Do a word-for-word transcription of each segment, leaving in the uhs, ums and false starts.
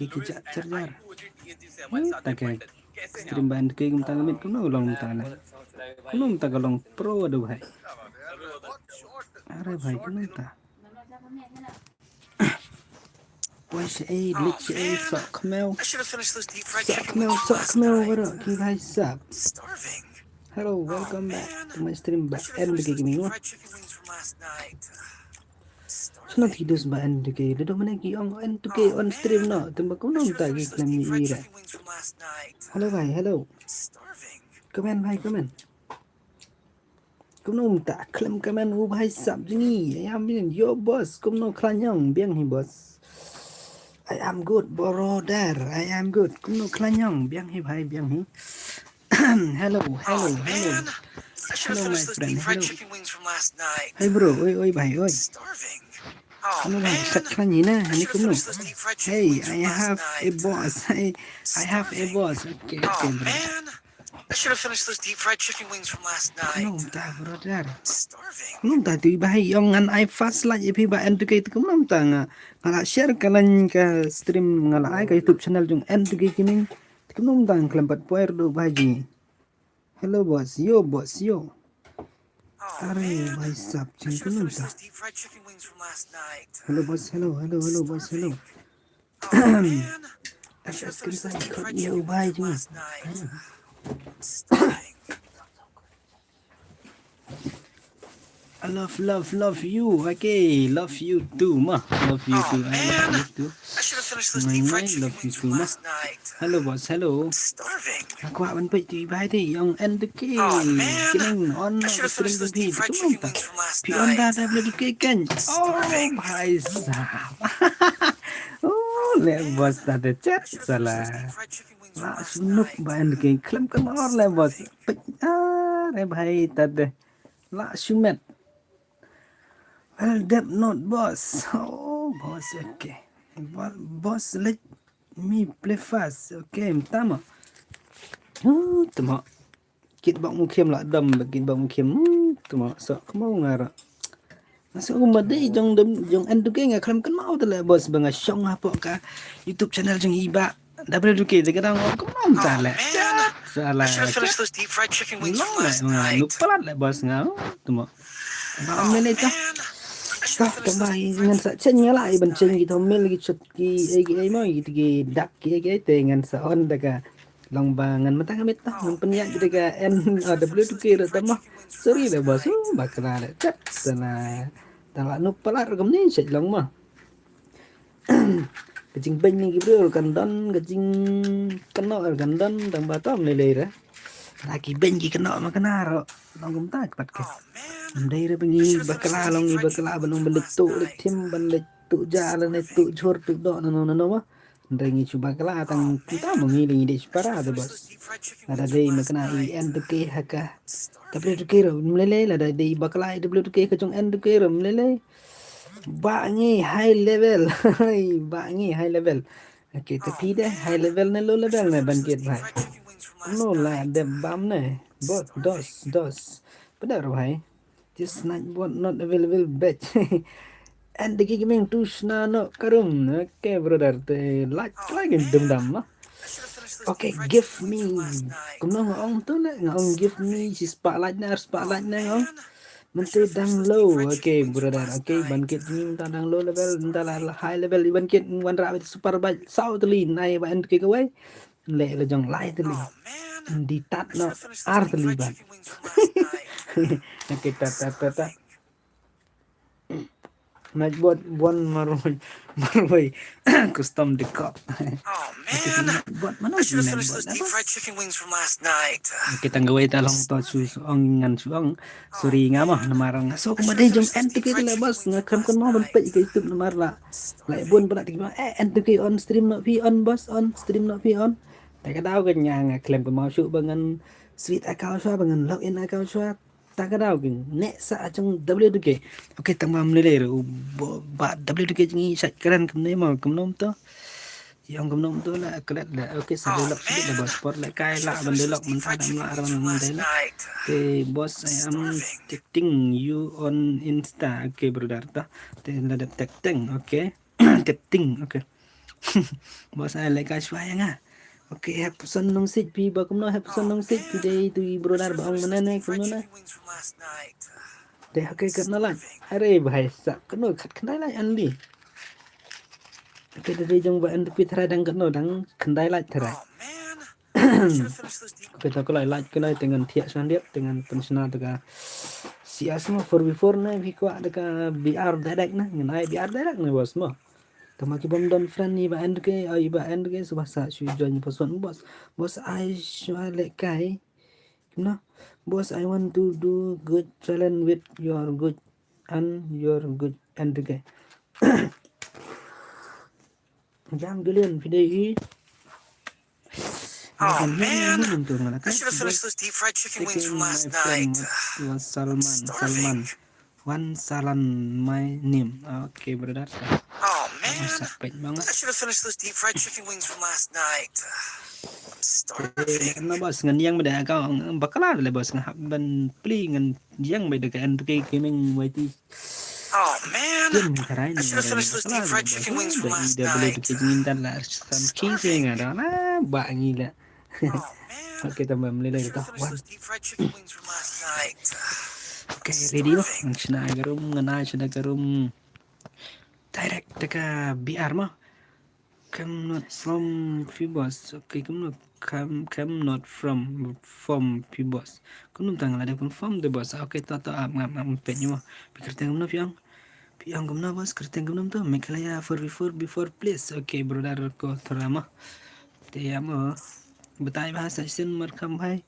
Ki ki ja charger. Hmm, ta ke stream ba N T K kumta ka mit kumno long kumta la. Kumno kumta ka long pro ado bhai. Are bhai kumno kumta. Poi sha ei, lik sha ei, sok khmew. Sok khmew, sok khmew, bro, ki bhai sab. Hello, welcome back to my stream ba N T K Gaming. Shano ki dus ba N T K, da mane ki ong N T K on stream no, tymba kumno ta ki khlem ni ira. Hello bhai, hello. Comment bhai, comment. Kumno ta khlem comment u bhai sab jngi. I am in your boss. Kumno khlanyong biang hi boss. I am good brother. I am good. Kumno khlanyong biang hi bhai biang hi. Hello, hello, hello. Hello my friend. Hello. Hey bro, oi oi bhai oi. Kumno bhai sab khlanyong na. Hani kumno. Hey, I have a boss. Hey, I have a boss. Okay, okay bro. I should have finished those deep fried chicken wings from last night. Kumno ta brother. Kumno ta tu bhai ong ngan ai fast like ïa phi ba N T K te kumno ta nga. Nga la share ka link ka stream nga la ai ka YouTube channel jong N T K Gaming. Te kumno ta nga khlem pat poi ruh bhai jngi. Hello boss, yo boss, yo. Are bhai sab jngi kumno ta. Hello boss, hello, hello, hello boss, hello. F S kan sa ikut dia ubai je. I love, love, love you. Okay, love you too, ma. Love you too. I love you too. My, my, love you too, ma. Hello, boss. Hello. Aku akan pergi tu ibai dei yang N T K. Kining on stream tu pi tu mantap. Pi on dah dah boleh tu kan. Oh, bhai sahab. Oh, le boss ta de chat sala. La snook ba N T K khlem kan or le boss. Ah, re bhai ta de. La shumet. Well, dep not boss. Oh, boss, okay. Boss, let me play fast. Okay, tama. Oh, tama. Kit bak mukhim la dam, kit bak mukhim. Hmm, tama. So, kemau ngara. Nga sa umma dei jong dem jong N T K nga khlem kynmaw te le boss ba nga shong hapoh ka YouTube channel jong i ba W K te ka dang ong kynmaw te le. Sala. Long le nga nu palat le boss nga. Tuma. Ba ong le ta. Ta ta ba ngan sa chen nga la i ban chen ki thumbnail ki shot ki ei ki ei mo ki ki dak ki ei ki ei te ngan sa on da ka Long ba ngan mynta ka miet ta ngan pynïaid kita ka N, ah, W two K ruh ta ma. Sorry da boss, uh, bakla da chat sana. Ta la nup palat ruh kumne shet long ma. Ka jingbeiñ ngi ki briew ruh kan don, ka jingkynnoh ruh kan don, tang ba tom lei lei ruh. Na ki beiñ ki kynnoh ma kane ruh long kumta ka pat ka. Ym dei ruh ba ngi bakla long ngi bakla ban ong ban leit tuh leit thim ban leit tuh ja lane tuh jhur tuh doh nano nano ma. Hynrei ngi shu bakla tang kita mo ngi lei ngi dei shu para te boss. Lada dei ma kane i N two K ha ka W two K ruh ym lei lei, lada dei bakla i W two K ka jong N two K ruh ym lei lei. Ba ngi high level. Ba ngi high level. Okay, te phi de high level ne low level ne ban kit bhai. No la dep bam ne. Bot dos dos. Pada ruh bhai. This night bot not available batch. And the gaming tu shna no karum. Okay brother, te like like dum dam ma. Okay, give me. Kumno nga ong tu ne, nga ong give me shi spotlight ne, ar spotlight ne nga ong. Mynta dang low. Okay brother. Okay, ban kit ni mynta dang low level, mynta la high level, ban kit wan rah super bike saw teli nai ba N two K kawai. Le la jong lai teli. Di tat no ar teli ban. Okay, tat tat tat tat. Nightbot buan marwei marwei custom de kop. Nightbot mana nightbot. Kita ngawei ta long to su ong ngan su ong. Sorry nga mah namar nga so kumba dei jong N two K le boss nga khlem kynmaw ban peit ka YouTube namar la. Lai bun pala tiki ba eh N two K on stream no phi on boss on stream no phi on. Ta ka daw ka nga nga khlem kynmaw shu ba ngan sweet account shu ba ngan login account shu. Ta ka daw kin ne sa achang W two K. Okay, tang ba mlele ru ba W two K jingi sat kran kumne ma kumnom to. Yong kumnom to la klet la. Okay, sa de lok sibit la boss por la kai la ban de lok mynta dam la ran mynta la. Okay boss, I am texting you on Insta. Okay brother ta. Te la de texting. Okay. Texting. Okay. Boss ai leh ka shwa ïa nga. Okay, hep pyrshang nongsiej phi ba kumno, hep pyrshang nongsiej phi dei tu i brother ba ong mynne ne kumno ne. Dei, okay, katno lait? Are bhai saheb, katno, khatkhyndai lait only. Okay, dei jong ba en phi tharai dang katno, dang khyndai lait tharai. Okay, to kloi lait, kloi te ngan thiah sha khyndiat, te ngan pynshna te ka C S mo, four v four ne phi kwah te ka B R direct ne, ngan ai B R direct ne boss mo. Te ma ki bym don friend i ba en ke, i ba en ke, sngewbha sa shu join password boss. Boss ai shu ai leh kai. No, boss, I want to do good challenge with your good and your good and okay. Jam Julian phi dei i. Oh man, I should have finished those deep fried chicken wings from last night. Salman, Salman. Wan Salan my name. Okay, brother. Oh man, I should have finished those deep fried chicken wings from last night. I'm starving. Eh, na boss, ngan ïeng bad ka, bakla le boss, nga hap ban plie ngan ïeng bad ka N P K Gaming Y T. Oh man, I should have finished those deep fried chicken wings from last night. Ba ngi la. Okay, tang ba mlei lei ta. Wan. Okay, ready mo? Ngan shna ka room, ngan ai shna ka room. Direct te ka B R mo. Come not from Phi boss. Okay, come not, come, come not from, from Phi boss. Kumno tang la de confirm de boss. Okay, to, to, ap ngam, ngam pet nyo. Phi kyrteng kumno phi ong? Phi ong kumno boss, kyrteng kumno to? Meghalaya four v four before please. Okay, brother ko thora mo. Te ïa mo. Batai ba sa sien mar kham bhai.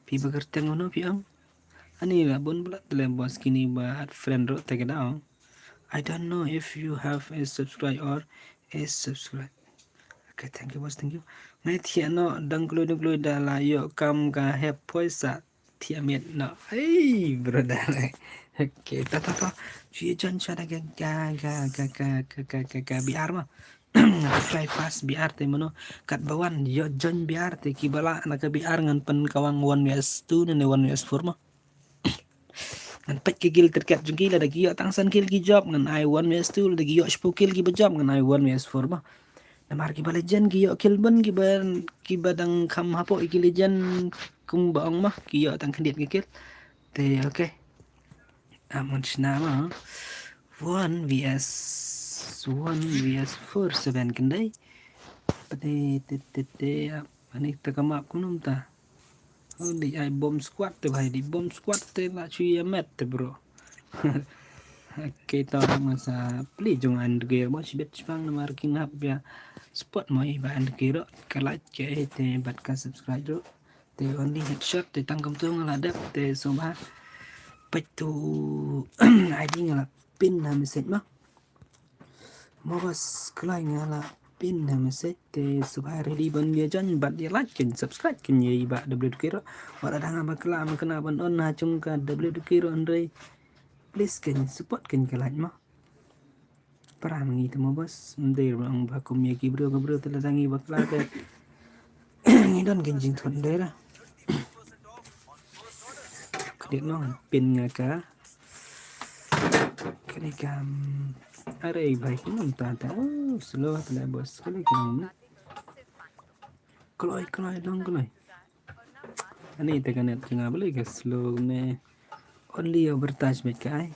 Phi ba kyrteng kumno phi ong? Ani la bun blat le boss kini ba add friend ro te ka da ong. I don't know if you have a subscribe or a subscribe. Okay, thank you boss, thank you. Ngai thiah noh dang kloi dang kloi da la ïoh kam ka hep poisa thiah miet noh. Hey brother. Okay, ta ta ta. Shu ïa join sha da ka ka ka ka ka ka ka ka B R mo. Nga try fast B R te mano. Kat ba wan ïoh join B R te ki ba lah na ka B R ngan pyn kawang one V S two ne one V S four mo. Ngan peit ki kill target jong ki, lada ki ïoh tang san kill ki jop ngan ai one V S two, lada ki ïoh shiphew kill ki ba jop ngan ai one V S four mo. Namar ki ba legend ki ïoh kill bun, ki ba, ki ba dang kham hapoh ki legend kum ba ong mo ki ïoh tang khyndiat ki kill. Te okay. Amon shna mo. One V S one V S four seven kyndai. Pete te te te. Ani ta ka map kumno ta. Oh, dei ai bomb squad te bhai, dei bomb squad te la shu ïa met te bro. Okay, to ngan sa plie jong an gear mo shibit shipang namar kin hap ïa spot mo i ba an gear ka like ke te bad ka subscribe ro. Te only headshot te tang kumto nga la dep te sngewbha peit tu I D nga la pin na message mo. Mo bas kloi nga la pin na message te sngewbha ready ban ïa join bad ïa like kin subscribe kin ïa i ba W D K ro. Wat ada nga ba kla ma kena ban on ha chung ka W D K ro hynrei please kin support kin ka like mo. Para ma ngi te mo bas, ym dei ruh ba kum ïa ki briew ka briew te lada ngi bakla te ngi don kin jingthut ym dei ra. Ka dei nong pin nga ka. Kane kam are bai kum ta ta. Oh, slow te la bas kane kam. Kloi kloi long kloi. Ani te ka net jong nga balei ka slow ne. Only overtouch bad ka ai.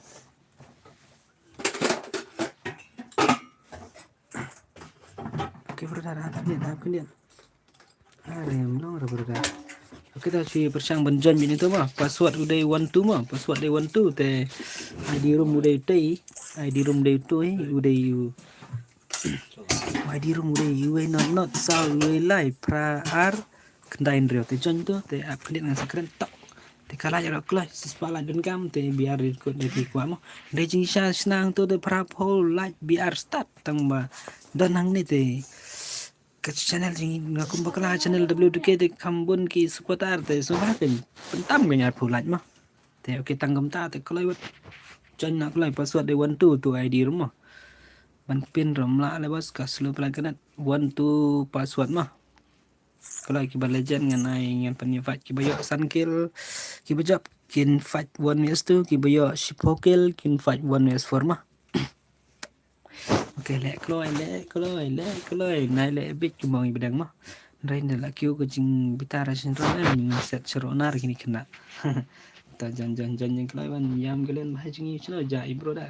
Okay brother, hap khyndiat, hap khyndiat. Are mlong re brother. Okay, ta shu pyrshang ban join bad ito mo. Password u dei one two mo. Password dei one two te I D room u dei tei. I D room dei tei, u dei u. I D room u dei uwei not not sa uwei lai phra ar. Khyndai hynriew te join to te ap khyndiat ngan sa kren tok. Te ka like ïa kloi, sa spah like donkam te B R record ne ki kwah mo. Dei jingshisha shnang to te phra phew like B R start tang ba don hangne te ka channel jong nga kum bakla channel W D K te kham bun ki supporter te sngewbha kin pyntam kin arphew like mo. Te okay tang kumta te kloi wat. Join na kloi password dei one two two I D room mo. Ban pin room la le bas ka slow pla ka net one two password mo. Kloi ki ba legend ngan ai ngan pyn invite ki ba ïoh san kill ki ba jop kin fight one V S two ki ba ïoh shiphew kill kin fight one V S four mo. Ok, Te leh kloi, leh kloi, leh kloi. Nai leh bit kumba ngi bdeng mo. Nrei nda la kiew ka jingbitar shin ro em ngi set sero nar kini kena. Ta jan jan jan jingkloi ban yam gelen bha jingi chno ja i brother.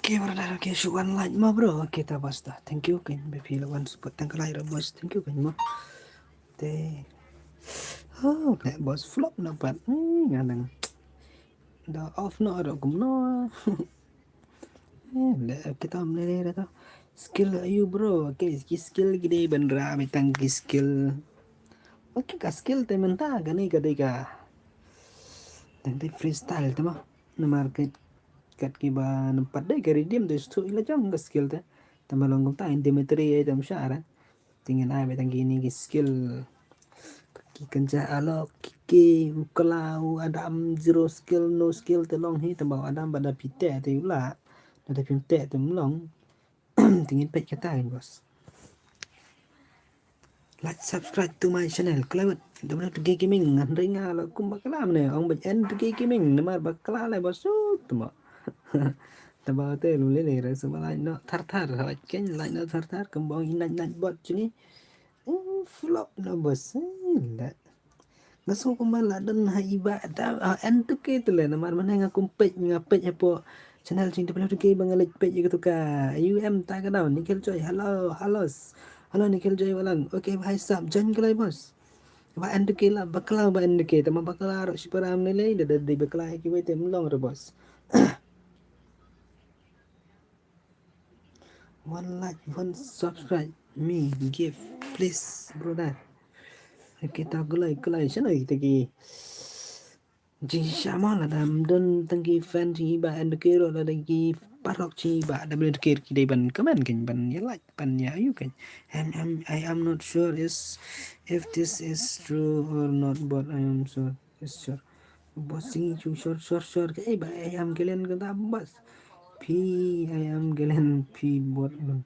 Okay, brother, okay, shu wan like mo, bro. Okay, ta basta. Thank you, kan, ba phi la wan support tang ka like, bro, boss. Thank you, kan, mo. Te. Oh, leh boss flop na pat. Hmm, nganang. Da off no, da kumno. Eh, leh kita mene re ta. Skill ayu, bro. Okay, ki skill ki dei ban ra, ba tang ki skill. Okay, ka skill te mynta, kane ka dei ka. Tang te freestyle te mo. Namar kat, kat kiba nampat dei ka redeem te stu ila jong ka skill te. Te ma long kumta in Dimitri ai tam shara. Te ngin ai ba tang kini ki skill. Ki kynja alok, ki, ki u kla u Adam zero skill, no skill te long hi, te ba u Adam ba da phi teh te u la. Da da phim teh te um long. Te ngin peit kata kan, boss. Like, subscribe to my channel. Kloi wat, W two K Gaming, ngan ring nga la kum bakla mane, ong ba N two K Gaming, namar bakla la ba sut mo. Te ba te lu le le ra sa ba like no thar thar, ha ken like no thar thar, kum ba ong i night night bot jini. Eh, flop no boss, eh, la. Nga sngew kumba la don ha iba da, ah, N two K te le, namar mane nga kum peit, nga peit hapoh channel jong W two K ba nga leit peit ïa katu ka U M ta ka daw, Nikhil Joy, hello, hello. Hello, Nikhil Joy Walang. Okay, bhai sahab, join ka lai, boss. Ba N two K la, bakla ba N two K, tama bakla ruh shi para mane le, da, da, da bakla ha kiwei te mlong ruh, boss. One like, one subscribe, me give, please, brother. Kita kulai, kulai, shano kita ki. Jingshisha mo, lada ym don tang ki fan jong ngi ba en dukir, lada ki paralok jong ngi ba da bun dukir, ki dei ban comment kan, ban ïa like, ban ïa ïu kan. Em, em, I am not sure is if this is true or not, but I am sure is sure. Boss jong ngi chu sure, sure, sure. Kaei ba I am Galen kata, boss? Phi, I am Galen, phi bot lun.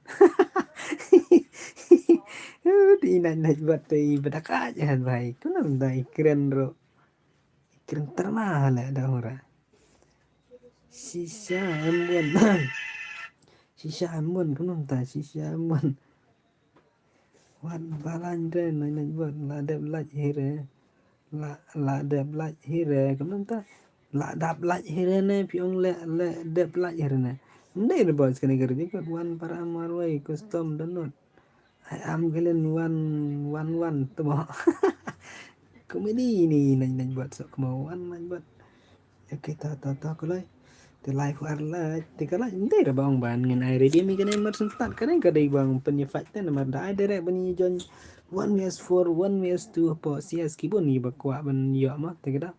Te i Nait Nait Bot te i ba da ka jahar bhai. Kumno mynta i kren ruh. Kren tyrma ha leh da hura. Shisha em bun. Shisha em bun, kumno mynta shisha em bun. Wat balang re, Nait Nait Bot, la dep lait hi re. La, la dep lait hi re, kumno mynta. La dep lait hi re ne, phi ong le, le dep lait hi re ne. Ym dei re boss, kane ka record wan para marwei custom download. I am Galen one one one, to mo. Comedy ni, Nait Nait Bot, sok mo, one Nait Bot. Okay, to, to, to, kuloi. Te live ar lait, te ka lait, ym dei re ba ong ban ngin ai redeem ïa kane mar syn start kane, ka dei ba ong pynïafight te namar da ai direct ban ïa join one versus four, one versus two hapoh C S, ki bun ngi ba kwah ban ïoh mo, te ka da.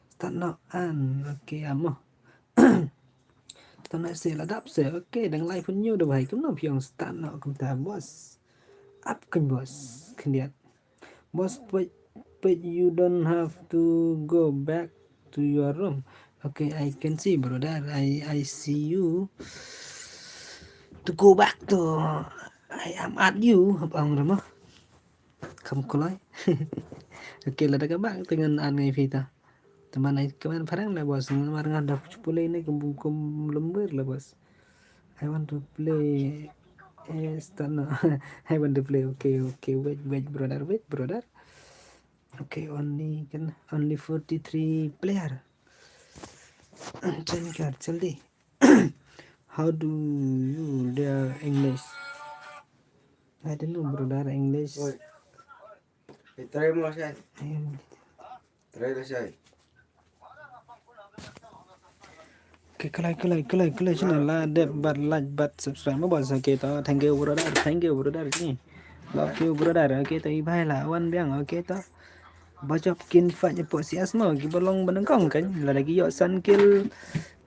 Start noh an, okay, amo. Start noh se la dap se, okay, dang lai pun nyu da bhai, kumno phi ong start noh kumta boss. Ap kan boss, khyndiat. Boss, but, but you don't have to go back to your room. Okay, I can see, brother. I, I see you to go back to, I am at you, hap ong re mo. Kham kuloi. Okay, lada ka bak te ngan an ngai phi ta. Te man ai kmen phareng le boss, ngan mar ngan da pule ne kum kum lembir le boss. I want to play, eh, start now. I want to play. Okay, okay, wait, wait, brother, wait, brother. Okay, only kan, only forty-three player. Change card, jaldi. How do you learn English? I don't know, brother, English. Oi. Hey, try mo, Shai. I am Try la, Shai. Okay, kuloi, kuloi, kuloi, kuloi, shano la dep bad like bad subscribe mo boss, okay to. Thank you, brother. Thank you, brother. Ni. Love you, brother. Okay to, i bhai la wan biang, okay to. Ba jop kin fight hapoh C S mo, ki ba long ba nyngkong kan. Lada ki ïoh san kill,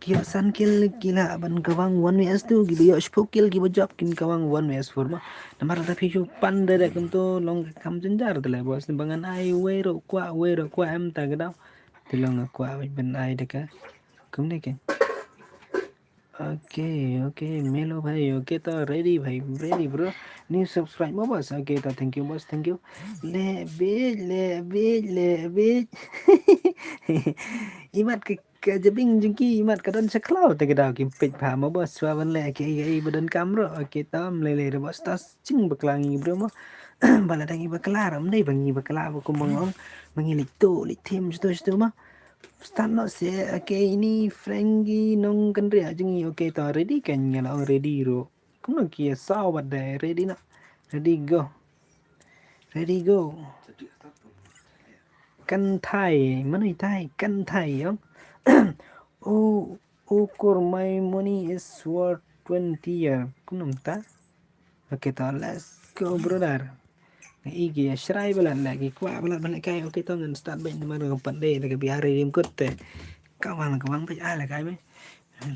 ki ïoh san kill, ki lah ban kawang one versus two, ki ba ïoh shiphew kill, ki ba jop kin kawang one versus four mo. Namar lada phi shu pan direct kumto long ka kam jynjar te le boss, ba ngan ai wei ruh kwah, wei ruh kwah em ta ka daw. Te long nga kwah ban ai da ka. Kumne ke. Okay, okay, Melo bhai, okay to, ready bhai, ready bro. New subscribe mo boss, okay to, thank you boss, thank you. Le bit, le bit, le bit. Imat ka, ka jabing jong ki, imat ka don sha khlaw te ka daw ki peit bha mo boss, shuwa ban leh ki ei ei ba don kam ruh, okay to, ym lei lei ruh boss, to jing bakla ngi bro mo. Ba la dang ngi bakla ruh, ym dei ba ngi bakla ba kum ba nga ong, ba ngi leit tuh, leit thim, shatu shatu mo. Start noh se, okay, ini Frankie Nongkynriah jong ngi, okay to, ready kan, nga la ong ready ruh. Kumno ki ïa saw bad dei, ready noh. Ready go. Ready go. Kan Thai, mano i Thai, kan Thai ong. Oh, oh kur, my money is worth twenty year. Kumno mynta? Okay to, let's go brother. Nga i ki ïa shrai ba lad, la ki kwah ba lad ban lehkai. Okay to, ngan start beit namar nga pat dei la ka biar rim kut te. Ka wang, ka wang beit, ah, lehkai beit.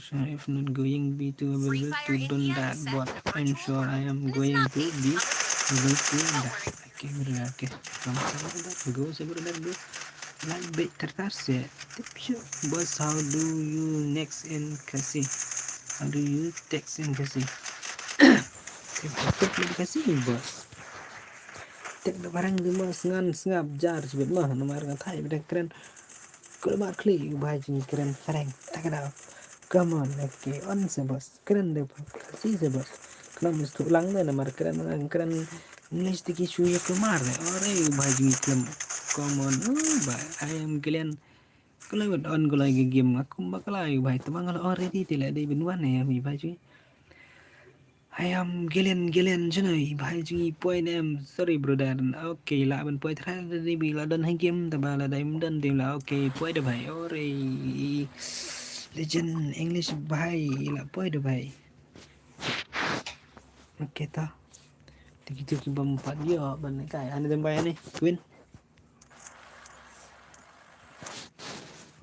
So if not going be to able to done that, but I'm sure I am going to be able to that. Okay, brother, okay. Come, come, brother, go, say, brother, go. Like beit tar tar se. Tip shu. Boss, how do you next in Khasi? How do you text in Khasi? Tip shu, tip in Khasi, boss. Tip da barang di boss ngan sngap jar sibit mah, namar nga Thai bad kren. Kulmar kli, u bhai jong ngi kren phareng. Ta ka daw. Come on, okay, on se boss. Kren da Khasi se boss. Khlem mesti lang da namar kren, kren English te ki shu ïa kulmar da. Ore, u bhai jong ngi khlem. Come on, oh, bhai, I am Glenn. Kulai wat on kulai ka game nga kum bakla u bhai, te ma nga la already te la dei bin wan ïa mi bhai jong ngi. I am Galen, Galen, shano i bhai jong ngi poi ne em? Sorry brother. Okay, lah ban poi try da dei bi la don ha game, te ba la dei ym don te la okay, poi da bhai. Ore. Legend English bhai, la poi da bhai. Okay to. Te kitu ki bym pat ïoh ban kai. Ani dem bai ani. Win.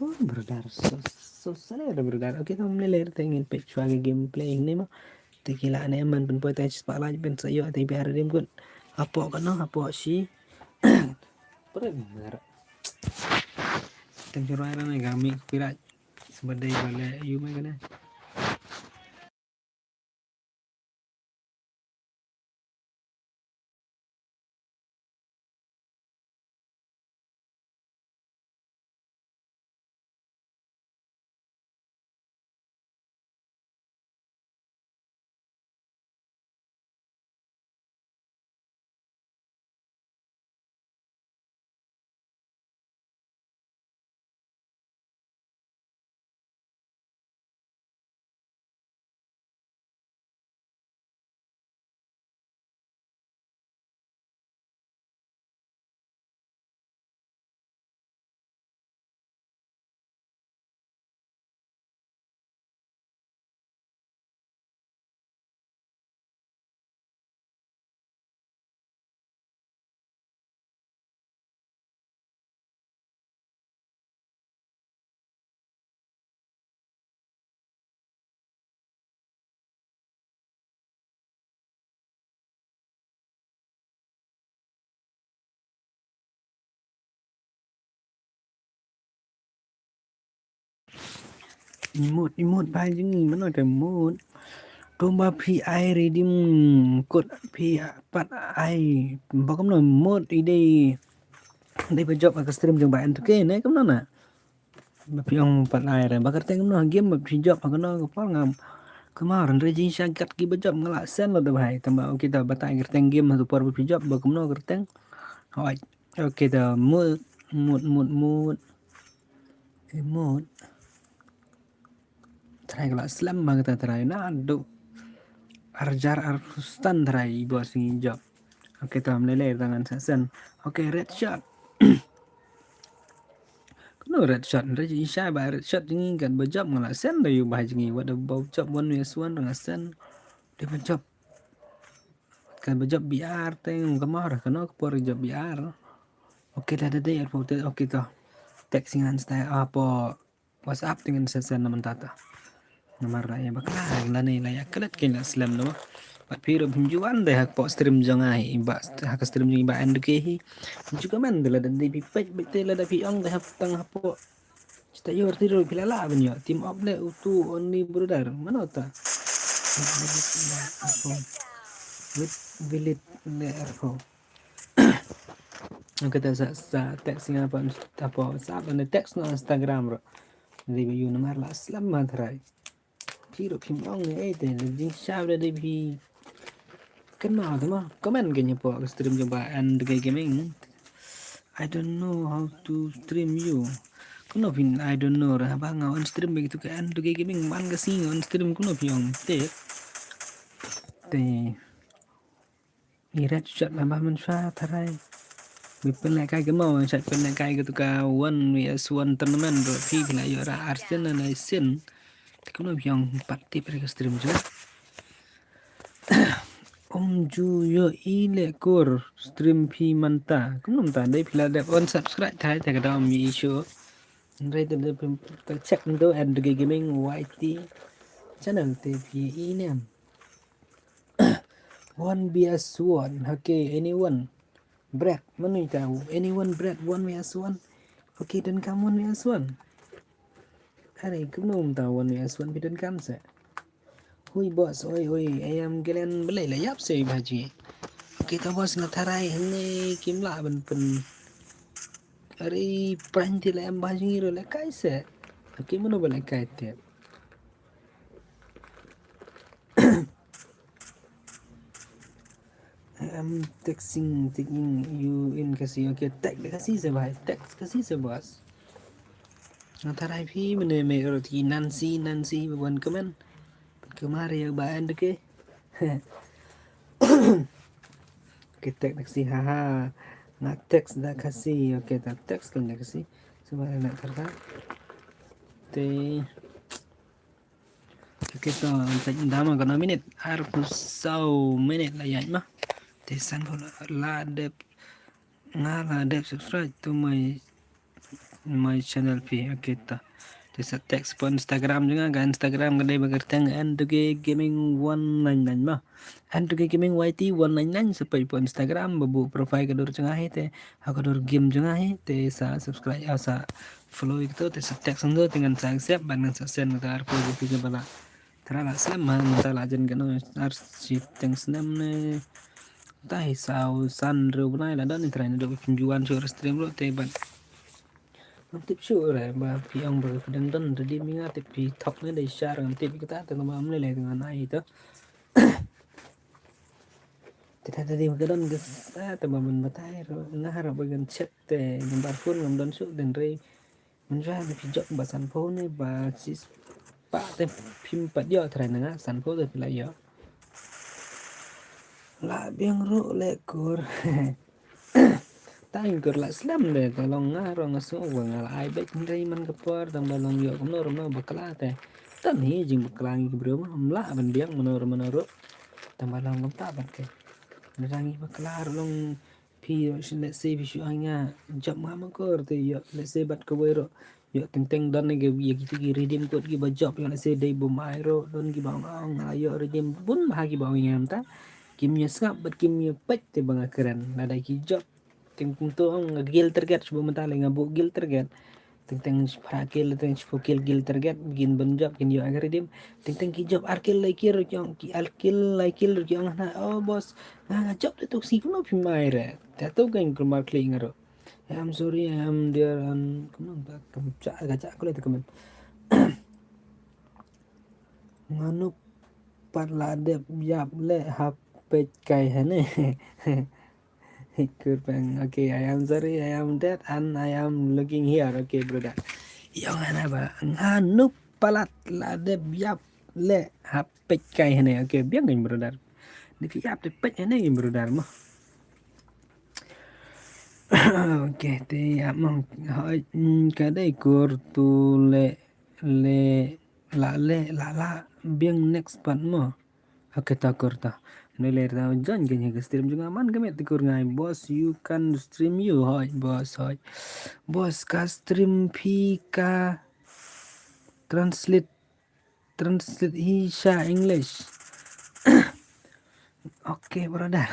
Oh, brother, so, so, so, brother. Okay, to mynta lei te ngin peit shuwa ka gameplay ne mo. Te ki la ne man pynpoi te spotlight pyn sa ïoh te biar rim kut. Hapoh kano, hapoh shi. Pret mar. Tem shuwa ne ka mi pirat. Sebagai bale yu me kane. Imut, imut, bai jing, mano te mut. Tumba phi ai redim kut phi pat ai bakom no mut idei. Dei ba jop ka stream jong ba entertain ne kam no na. Ba phi ong pat ai re ba kyrteng no game ba phi jop ka no ka por ngam. Kamar re jing sha gat ki ba jop ngala sen lo da bai. Tamba okay ta batai kyrteng game tu por ba phi jop ba kam no kyrteng. Hoi. Okay ta mut mut mut mut. Imut. Trai kala slem ma kata trai na do. Arjar arphew stan trai i bos ngi jop. Okay, tam lele tangan sa sen. Okay, red shot. Kuno red shot, red shot ba red shot ngi kan ba jop ngala sen da yu ba ngi wat ba jop one way one nga sen. Dia ba jop. Kan ba jop B R teng kamar kano ka por jop B R. Okay, da da da airport okay to. Text ngan stai apo. WhatsApp te ngin sa send na mynta ta. Namar la ïa bakla la ne la ïa klet kein la slem no. Bad phi ruh phim ju wan de ha ka stream jong ai ba ha ka stream jong i ba N D K hi. Ju ka men de la de phi peit beit te la de phi ong de ha tang hapoh. Sta yor ti ruh phi la la ban ïoh team up le utu only brother. Mano ta? With Vilit le erko. Kata sa, sa text nga pa, pa WhatsApp ne text na Instagram ro. Dei ba yu namar la slem ma trai. Phi ro phim ong ne eh te jing sha de dei phi. Kan ma te ma comment ke nyapo stream jong ba N D K Gaming. I don't know how to stream you. Kuno phin I don't know ra ba nga on stream bagi tu ka N D K Gaming man ka si on stream kuno phi ong te. Te. I red shot na ba man sha tharai. Bi pynlehkai ka mo, shait pynlehkai ka tu ka one V S one tournament ro phi phi la ïoh ra arsen na na sin. Te kumno phi ong pat tip re ka stream ju. Om ju ïoh i le kur stream phi mynta. Kumno mynta dei phi la dep unsubscribe thai te ka dam i show. Nrai te dep phi check ndo N D K Gaming Y T channel te phi i nem. One V S one, okay, anyone? Brad, mano ita? Anyone Brad, one V S one? Okay, donkam one V S one. Are, kumno mynta one V S one phi donkam se? Hui boss, oi oi, ayam gelen belai la ïap se baji. Okay, ta boss nga tharai hynne kim lah ban pyn. Are, pranti la em baji ro la kai se. Okay, mano ba la kai te. I'm texting, texting you in Khasi. Okay, text Khasi se bhai, text Khasi se boss. Nga tharai phi mane me roti Nancy, Nancy ba wan comment. Kemar ya ba end ke. Okay, text Khasi, haha. Nga text da Khasi. Okay, ta text kan da Khasi. Sebab nak kerja. Te Okay, to, te dama kano minit, arphew saw minit la ïaid ma. Te sanphew la dep, nga la dep subscribe to my My channel phi, okay ta. Te sa text hapoh Instagram jong nga, ka Instagram ka dei ba kyrteng N two K Gaming one nine nine ma. N two K Gaming Y T one nine nine, sa peit hapoh Instagram, ba buh profile ka dur jong nga hi te, ha ka dur game jong nga hi te, sa subscribe, ah, sa follow ïa kato te, sa text hangto te ngan sa accept bad ngan sa send kato arphew rupees ba la Trai la slem ha, mynta la jan kano ar shiteng snem ne. Mynta hi saw san hynriew bnai la don, trai naduh ba phim ju wan shuh stream ruh te bad. Ngam tip shuh re ba phi ong ba phi dang don redeem ïa nga, te phi thok ne dei shar, ngam tip ïa kata te, namar ym lei lei te ngan ai to. Te da redeem ka don ka sa te ba man batai ruh nga harap ba ngan check te number phone ngam don shuh, te hynrei Mynta ba phi jop ba sanphew ne ba shispah te phim pat ïoh, trai na nga sanphew te phi la ïoh. La biang ruh leh kur. Tang kur la slem de, te long nga ruh nga sngew ba nga la ai beit hynrei man ka por tang ba long ïoh kumno ruh mano bakla te. Tang hi jingbakla ngi ki briew ma, ym lah ban biang mano ruh mano ruh. Tang ba long kumta bad ke. Ngi bakla ruh long Phi ïoh, let's say phi shu ai nga jop nga ma kur te ïoh, let's say bad kawei ruh ïoh teng teng don ne ki ïa kito ki redeem code kiba jop ïoh, let's say dei bym ai ruh don kiba ong ong nga la ïoh redeem bun bha kiba ong ïa nga mynta kim ïa sngap bad kim ïa peit te ba nga kren lada ki jop. Teng kumto ong nga guild target shu ba mynta lei nga buh guild target. Teng teng phra kill, teng shiphew kill, kill target, begin ban jop, kin ïoh ka redeem. Teng teng ki jop ar kill lai kill ruh ki ong, ki ar kill lai kill ruh ki ong hana, oh boss, nga nga jop te tok si kumno phim ai re. Te to ka ing kumar kli nga ruh. I'm sorry, I'm there on, kumno ba kam cha ka cha ko le te comment. Nga nup pat la dep ïap le hap peit kai hane. Kurpeng. Okay, I am sorry, I am dead and I am looking here. Okay, brother. Ïong hana ba nga nup palat la dep ïap le hap peit kai hane. Okay, biang kan brother. Dep ïap te peit hane kan brother mo. Okay, te ïap mo. Hoi, mm, ka dei kur tu le le la le la la biang next part mo. Okay, ta kur ta. Nele ta join ka ïa ka stream jong nga man ka met ta kur ngai. Boss, you can stream you. Hoi, boss, hoi. Boss, ka stream phi ka translate, translate hi sha English. Okay, brother.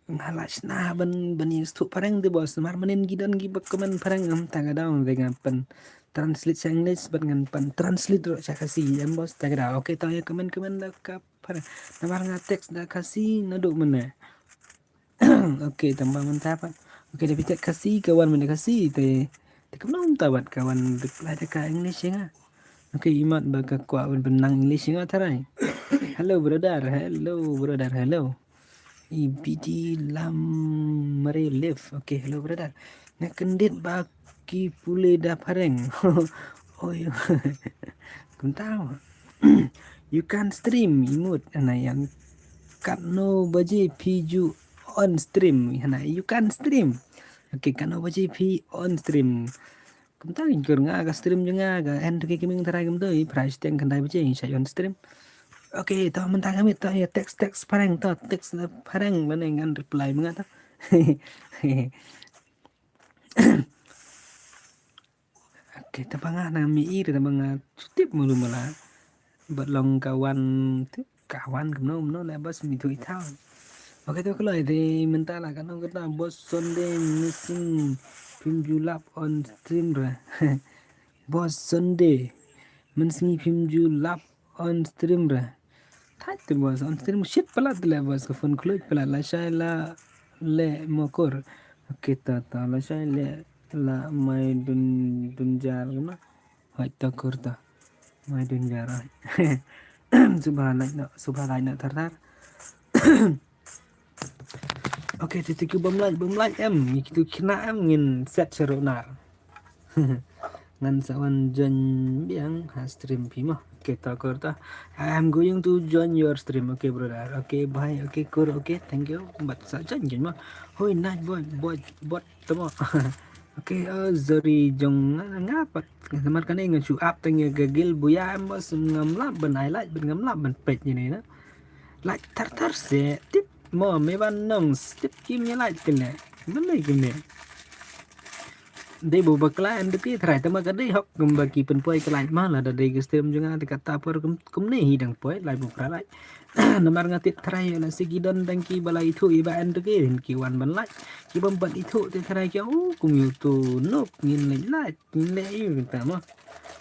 Nga la shna ban ban ïa stuk phareng te boss. Namar manin ki don kiba comment phareng, em, ta ka daw te nga pyn translate sha English bad ngan pyn translate ruh sha Khasi, em boss, ta ka daw. Okay, ta ïa comment comment da ka phareng. Namar nga text da Khasi naduh mynne. Okay, tang ba mynta pat. Okay, da phi text Khasi ka wan mynne Khasi te. Te kumno mynta pat ka wan reply da ka English ïa nga. Okay, imat ba ka kwah ban nang English ïa nga tharai. Hello brother, hello brother, hello. I B D Lam Mare Live. Okay, hello brother. Nga kyndit ba ki pule da phareng. Oi. Kumta. You can stream, imut, hana ïa. Katno baje phi ju on stream, hana you can stream. Okay, katno baje phi on stream. Kumta ngin kur nga ka stream jong nga ka N two K Gaming tharai kumta i phra shiteng khyndai baje ngin shah on stream. Okay, to mynta ka miet to ïa text text phareng to text phareng lane ngan reply ma nga to. Okay, tang ba nga na mi i tang ba nga shu tip mulu mala. Bad long ka wan tip ka wan kumno kumno le boss mi tu i thaw. Okay, to kloi te mynta la katno kata boss Sunday mynsngi phim ju lap on stream re. Boss Sunday mynsngi phim ju lap on stream re. Thait te boss on stream shit palat te le boss ka phone khluit palat lashai la le mokur. Okay, ta ta lashai le la mai dun dun jar kumno. Hoi ta kur ta. Mai dun jar. Subha lai na, subha lai na thar thar. Okay, te te ki bym like, bym like em, ngi kitu kina em ngin set sharu nar. Ngan sa wan join biang ha stream phi mo. Okay, ta kur ta. I am going to join your stream. Okay, brother. Okay, bye. Okay, kur. Okay, thank you. But sa join kin mo. Hoi, night boy, boy, bot tamo. Okay, uh, sorry jong nga, nga pat. Namar kane ngan shu up tang ïa ka guild buya em boss, ngam lap ban highlight ban ngam lap ban peit ïa ne na. Like thar thar se tip mo me ban nong tip kim ïa like kine. Mane kine. Dei ba bakla en te ki trai, tang ba ka dei hok kumba ki pynpoi ka live ma, lada dei ka stream jong nga te kata por kum, kumne hi dang poi live ba pra live. Namar nga tip trai la si ki don tang ki ba la ithuh i ba en te ki, ki wan ban live. Ki bym pat ithuh te trai ki, u kum ïa utu nuk ngin leh live, ngin leh ïa kata ma.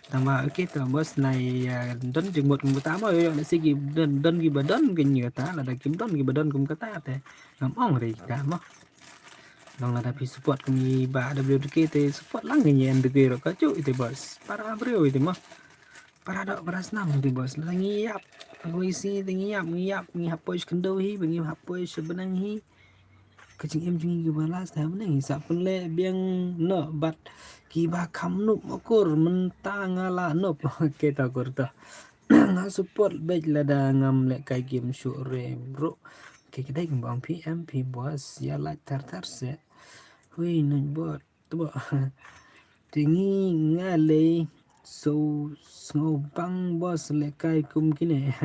Tang ba okay to boss, nai don jingmut kum kata ma, ïa la si ki don, don ki ba don kum kata, lada kim don ki ba don kum kata te ngam ong re kita ma. Long lada phi support kum i Bah W D K te support lang ïa N D K ruh ka ju ite boss. Para briew ite ma. Para dok para snam ite boss. Lada ngi ïap. Aku isi te ngi ïap, ngi ïap, ngi hap poi sha khyndew hi, ba ngi hap poi sha bneng hi. Ka jingim jong ngi kiba last ha bneng hi, sa pynleh biang noh bad kiba kham nup ma kur, mynta nga la nup. Kita kur to. Nga support beit lada ngam leh kai game shuh re bro. Ki kdai kum bang P M P boss ïa like thar thar se. Hui nuñ bot. Tbo. Te ngi nga lei so sngewbang boss leh kai kum kine.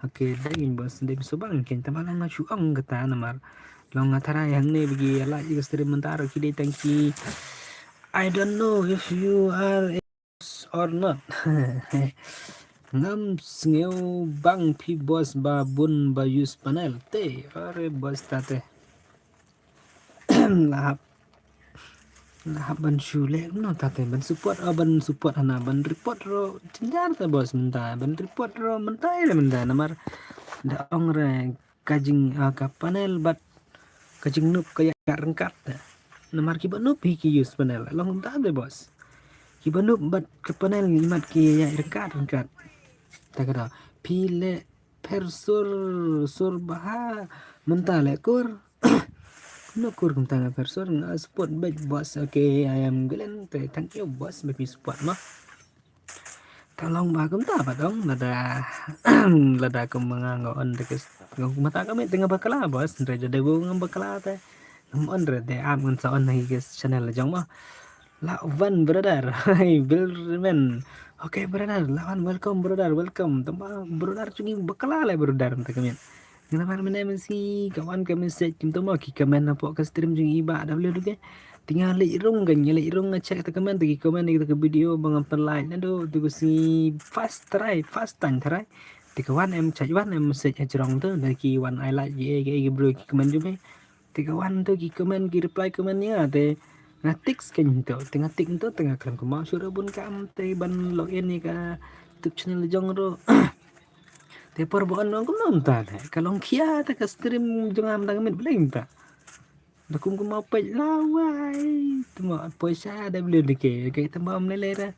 Okay, dai ngin boss dei sngewbang ken tama nga shu ong kata namar long nga tharai hangne ba ki ïa like ïa ka stream mynta ruh ki dei tang ki. I don't know if you are or not. Ngam sngewbang phi boss ba bun ba use panel te. Are boss ta te. Lah hap, lah hap ban shu leh kumno ta te ban support, oh, ban support hana ban report ruh jynjar ta boss mynta, ban report ruh mynta ïa mynta namar da ong re ka jing, ah, ka panel bad ka jingnup ka ïaid ryngkat. Namar kiba nup hi ki use panel. Long kumta de boss. Kiba nup bad ka panel ngi mat ki ïaid ryngkat ryngkat. Ta ka da phi leh pher sur, sur bha mynta leh kur. Kumno kur kumta nga pher sur, nga support bad boss. Okay, I am Glenn. Te thank you boss ba phi support ma. Tang long ba kumta ba dong lada, lada kum nga nga on de kes, kumta ka met te nga bakla boss, re de bu nga bakla te. Ngam on re de am ngan sa on ha ki channel jong ma. Lawan brother, hai Bilderman. Okay brother, Lawan welcome brother, welcome. Tang ba brother jong ngi bakla leh brother mynta ka met. Nga namar mynne mynsi ka wan ka message kim to mo ki comment hapoh ka stream jong i Bah W D K. Te nga leit rung ka, nga leit rung nga check ta comment, ta ki comment ta ka video ba ngam pynlait naduh tu ka sngi first try, first time try. Te ka wan em check wan em message ha jrong tu da ki wan ai like ki, ki, ki bro ki comment jong me. Te ka wan tu ki comment ki reply comment ïa nga te nga tick skhem tu, te nga tick tu te nga kren kumba shu ra bun kam te ban log in ïa ka YouTube channel jong ruh. Te por ba on long kumno mynta te ka long khia te ka stream jong nga mynta ka met balei mynta. Da kum kumba peit lawai. Te ma poi sha W D K ke te ma ym lei lei ra.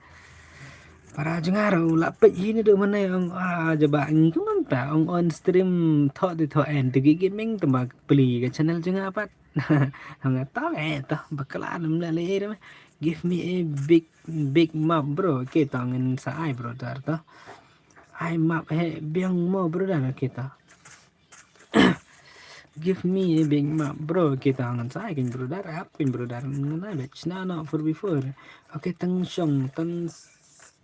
Para jong nga ruh la peit hi naduh mynne ong ah jaba ngi kumno mynta ong on stream thoh te thoh en te ki gaming te ma pli ka channel jong nga pat. Nga tong eh to bakla nam la le re. Give me a big big map bro. Kita ngin sa ai bro tar to. Ai map he biang mo bro dar kita. Give me a big map bro. Kita ngin sa ai kin bro dar ap kin bro dar ngin ai bet chna no for before. Okay tang shong tang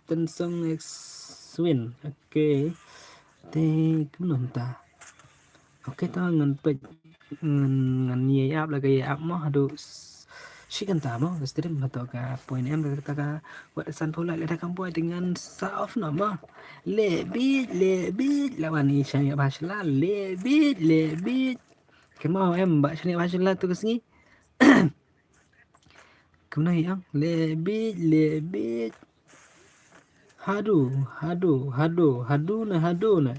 tang song X win. Okay. Te kumno mynta. Okay ta ngan peit ngan ngan ïa ap la ka ïa ap mo haduh shi kynta mo ka stream hato ka point em ka ta ka wat san phew like lada kam poi te ngan sa off no mo. Leh bit leh bit la wan i shaniah ba shla leh bit leh bit. Kynmaw em ba shaniah ba shla tu ka sngi. Kumno hi ong leh bit leh bit. Hadu hadu hadu hadu na hadu na.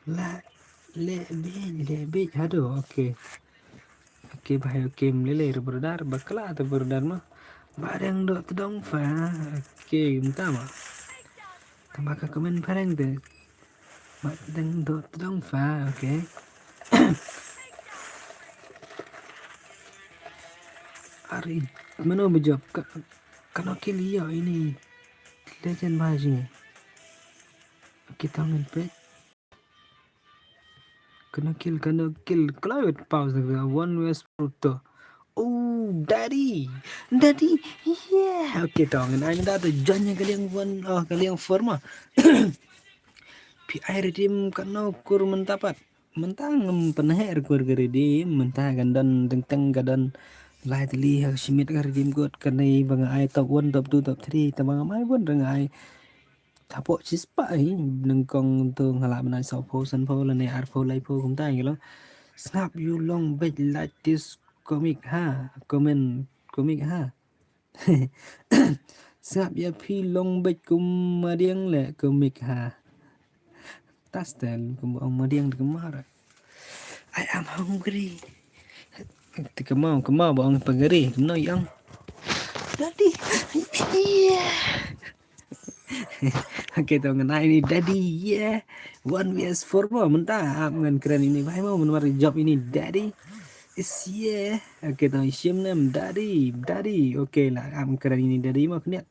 La leh bit leh bit hadu. Okay. Okay bhai okay mlele re brother bakla te brother ma. Ba dang dok tdong fa. Okay mynta ma. Tamba ka comment phareng te. Ba dang dok tdong fa okay. Ari mano bejop ka kano kill ïa ini. Legend ba ji. Kita ngan peit. Kano kill kano kill. Cloud pause the one west to. Oh daddy daddy. Yeah okay to ngan ai da to join ka liang one oh ka liang four ma. Pi ai redeem kano kur mynta pat. Mynta ngam pynheh re kur ka redeem mynta kan don teng teng ka don. Lai tylli ha ka shi minit ka redeem code kane ba nga ai top one, top two, top three. Tangba nga mai bun ruh nga ai hapoh shispah hi, nyngkong tu nga lah ban ai sawphew, sanphew lane arphew, laiphew kumta hi lo. Sngap ïa u long beit, like this comic ha, comment comic ha. Sngap ïa phi long beit kum madiang leh comic ha. Tastel kum ong madiang te kemar. I am hungry. Te kemau, kemau ba ong pagari, kemno ïong. Daddy. Yeah. Okay, to ngan ai ni daddy, yeah. One V S four mo, mynta ap ngan kren ini, bhai mo, mynta mar job ini daddy. Is yeah. Okay, to shim nem daddy, daddy. Okay, la ap ngan kren ini daddy mo, kniat.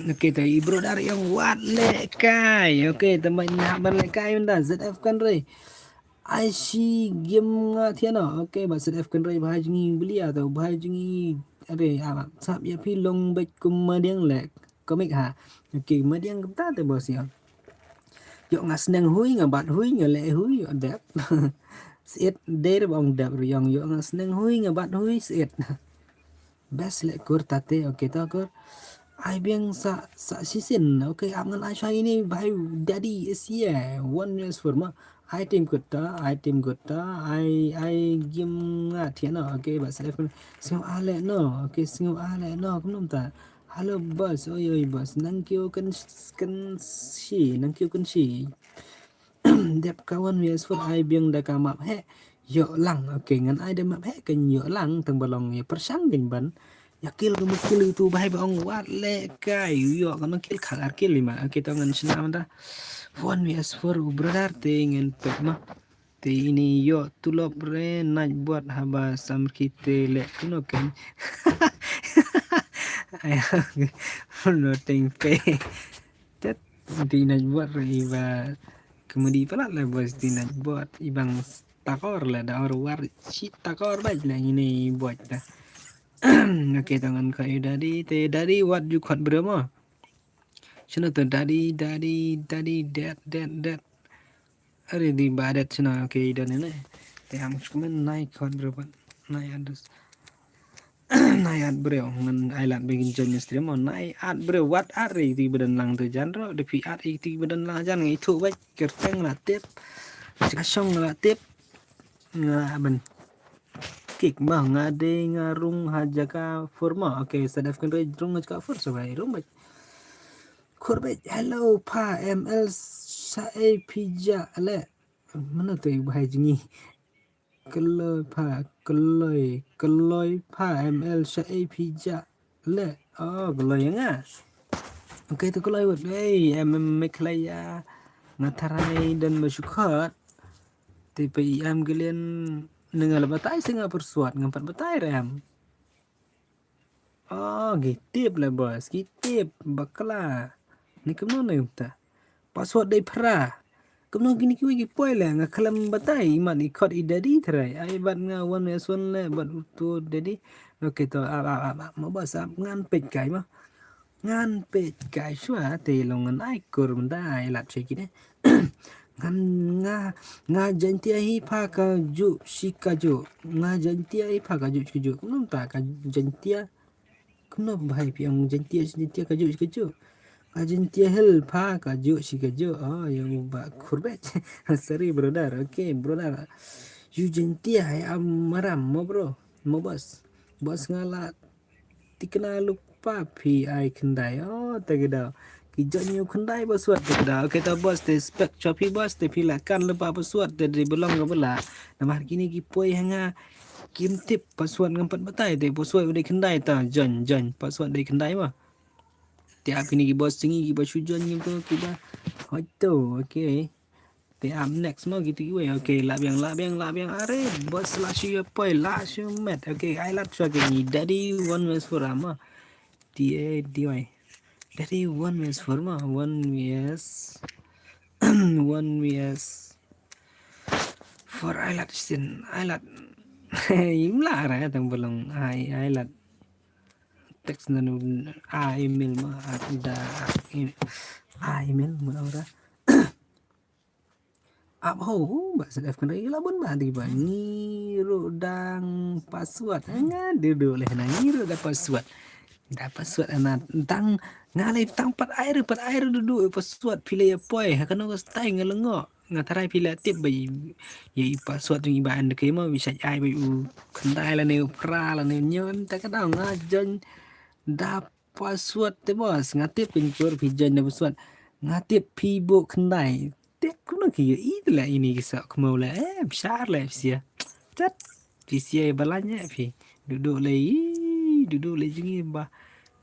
Okay, to i brother ïong wat leh kai. Okay, to mai na ban leh kai mynta Z F Kynrei. Ai shi game nga thiah noh. Okay, ba Z F Kynrei bha jngi blia to bha jngi. Are, ah, sngap ïa phi long beit kum madiang leh comic ha. Okay, madiang kumta te boss ïa. Ïoh nga sneng hui, nga bat hui, nga leh hui, ïoh dep. Seit der ba ong dep ïong, ïoh nga sneng hui, nga bat hui, seit. Best leh kur tate, okay to kur. Ai biang sa, sa sisin, okay, ap ngan ai shwa ini, bhai daddy is here, one is for ma. Ai team kutta, ai team kutta, ai, ai game nga thiah noh, okay, ba select kun. Sngew ale noh, okay, sngew ale noh, kumno mynta. Hello boss, oi oi boss, nang kiew kan, kan shi, nang kiew kan shi. Dep ka wan wi asfur ai biang da ka map heh. Ïoh lang, okay, ngan ai da map heh kan ïoh lang, tang ba long ïa pyrshang kan ban. Ïa kill ka mut kill itu bhai ba ong wat leh kai, ïoh kan kill khal ar kill lima, okay, to ngan shna mynta. Wan wi asfur u brother te ngan pek ma. Te ini ïoh tulop re naij buat haba samrki te leh kuno ken. Ayo, no teng pe. Tet, ti naij buat re iba kemedi palat le boys ti naij buat ibang takor le da or war chi takor baj le ini buat da. Okay, to ngan ka yu daddy, te daddy wat ju khot bro mo. Shano to daddy, daddy, daddy, dad, dad, dad. Are di ba dad shano, okay, dan ini. Te am sekumen nai khot bro pat. Nai adus. Nai at breu ngan ai lad begin join stream mo nai at breu wat at re ti bedan lang tu jan ro de pi at i ti bedan lang jan ngai thu wai kerteng la tip. Ka shong la tip. Nga ben. Kik ma nga de nga rung ha jaka fur ma. Okay, sadaf kan re rung ha jaka fur sabai rung bai. Kur bai hello pa M L sa e pija le. Mana tu ibu hai jingi. Kloi pa, kloi, kloi pa M L sha A P ja le. Oh, kloi nga. Okay, tu kloi wat. Hey, em em me kloi ya. Nga tharai dan ma shukhot. Te pa i am glen nga la batai se nga persuat nga pat batai rem. Oh, ki tip le boys, ki tip bakla. Ni kumno ne umta. Password dei phra. Kumno kini kiwi ki poi le nga khlem batai imat i khot i daddy trai. Ai bat nga wan me son le bat uto daddy. Okay to ap ap ap ap ma boys ap ngan peit kai ma. Ngan peit kai shwa te long ngan ai kur mda ai lat shwa kine. Ngan nga nga Jaintia hi pha ka ju shi ka ju. Nga Jaintia hi pha ka ju shi ka ju. Kumno ta ka Jaintia. Kumno bhai pi ang Jaintia shi Jaintia ka ju shi ka ju. Jaiñtia Hill pha ka ju shi ka ju. Oh, ïa u Bah Khurbet. Sorry brother. Okay brother. Yu Jaiñtia, hai am maram mo bro. Mo boss. Boss nga la tikna lypa phi ai khyndai. Oh, te ka daw. Ki join ïa u khyndai password te ka daw. Okay, ta boss te spek sha phi boss te phi la kan lypa password te dei ba long ka ba la. Namar kine ki poi ha nga kim tip password ngam pat batai te password u dei khyndai ta join, join. Password dei khyndai ba. Te ap kine ki boss jong ngi ki ba shu join ngim tu ki ba. Hoito, okay. Te ap next mo kiti kiwei. Okay, lah biang, lah biang, lah biang. Are, boss lah shu ïa poi, lah shu met. Okay, ai lad shuwa kine. Daddy one west for mo. D A D Y. Daddy one west for mo. One west. One west. For ai lad sin, ai lad. Im lah ra tang belong ai, ai lad. Text nanu a email mo, a da, a email mo ora. Ap ho, ba sedef kan ri la bun ba di ba ngi ru dang password. Nga dudu leh na ngi ru da password. Da password ana tang nga leh tang pat ai ru, pat ai ru dudu password phi leh ïa poi. Ha kano ka style nga lengo. Nga tharai phi leh tip ba i, ïa i password jong i ba an de kemo, bi shait ai ba u khyndai lane u phra lane ñion, ta ka daw nga join da password te boss. Nga tip phin kur phi join da password. Nga tip phi buh khyndai. Tip kumno ki ïohi te leh ini ki soh khmew leh. Eh, bishar leh phi sia. Tat. Phi sia ba lane phi. Dudu leh i. Dudu leh jong i ba.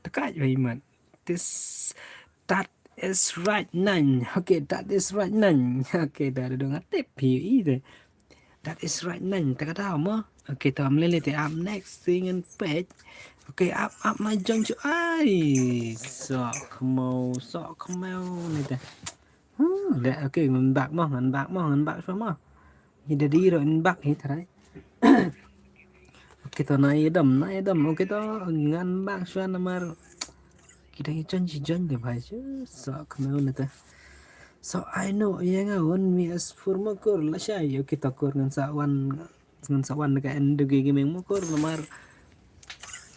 Tekai ba i mat. This, that is right nine. Okay, that is right nine. Okay, da dudu nga tip phi i te. That is right nine. Ta ka daw mo. Okay, ta am lele te ap next thing and page. Okay, ap, ap ma jong chu ai. Soh khmew, soh khmew ni te. Hmm, da, okay, ngan back mo, ngan back mo, ngan back shuwa mo. Hi da di ro in back hi tharai. Okay, to na i dam, na i dam. Okay, to ngan back shuwa namar. Kita i join, i join de bhai chu. Soh khmew ni te. So I know, ïa nga one mi as four mo kur la shai. Okay, to kur ngan sa wan, ngan sa wan ka end ge gaming mo kur namar.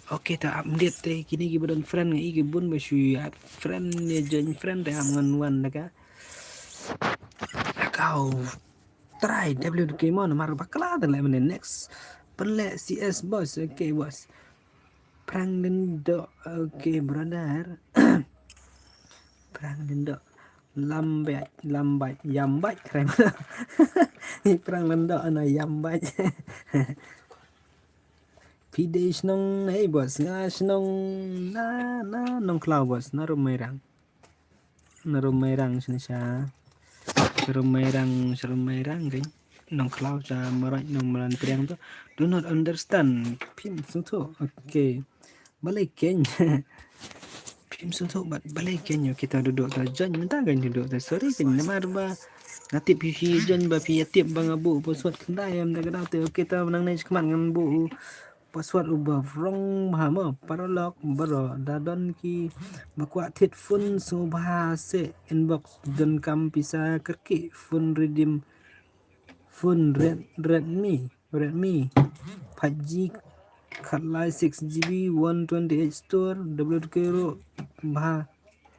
Okay, ta update te kini ki ba don friend nga i ki bun ba shu add friend ne join friend te am ngan wan da ka. Kau try W K mo namar bakla te le mene next. Pynleh C S boss, okay boss. Prank Lindo, okay brother. Prank Lindo. Lambai, lambai, yambai, keren. Prank Lindo ana yambai. Pide shnong, hey boss, nga shnong na, na Nongklaw boss, na Rumairang. Na Rumairang sini sha. Rumairang, Rumairang ring. Nongklaw cha maraj nong malan priang tu. Do not understand. Phim suthu. Okay. Balei keng. Phim suthu bat balei keng yo kita duduk ta jan menta kan duduk ta sorry kan namar ba. Ngatip phi phi jan ba phi atip ba ngabu password khyndai am da kada te okay ta nang ne chakmat ngan bu. Password uba wrong bha mo paralok bro da don ki ba kwah thied phone sngewbha se inbox don kam pisa kyrkieh phone redeem phone red Redmi Redmi five G khatlai six G B one twenty eight store W K ro bha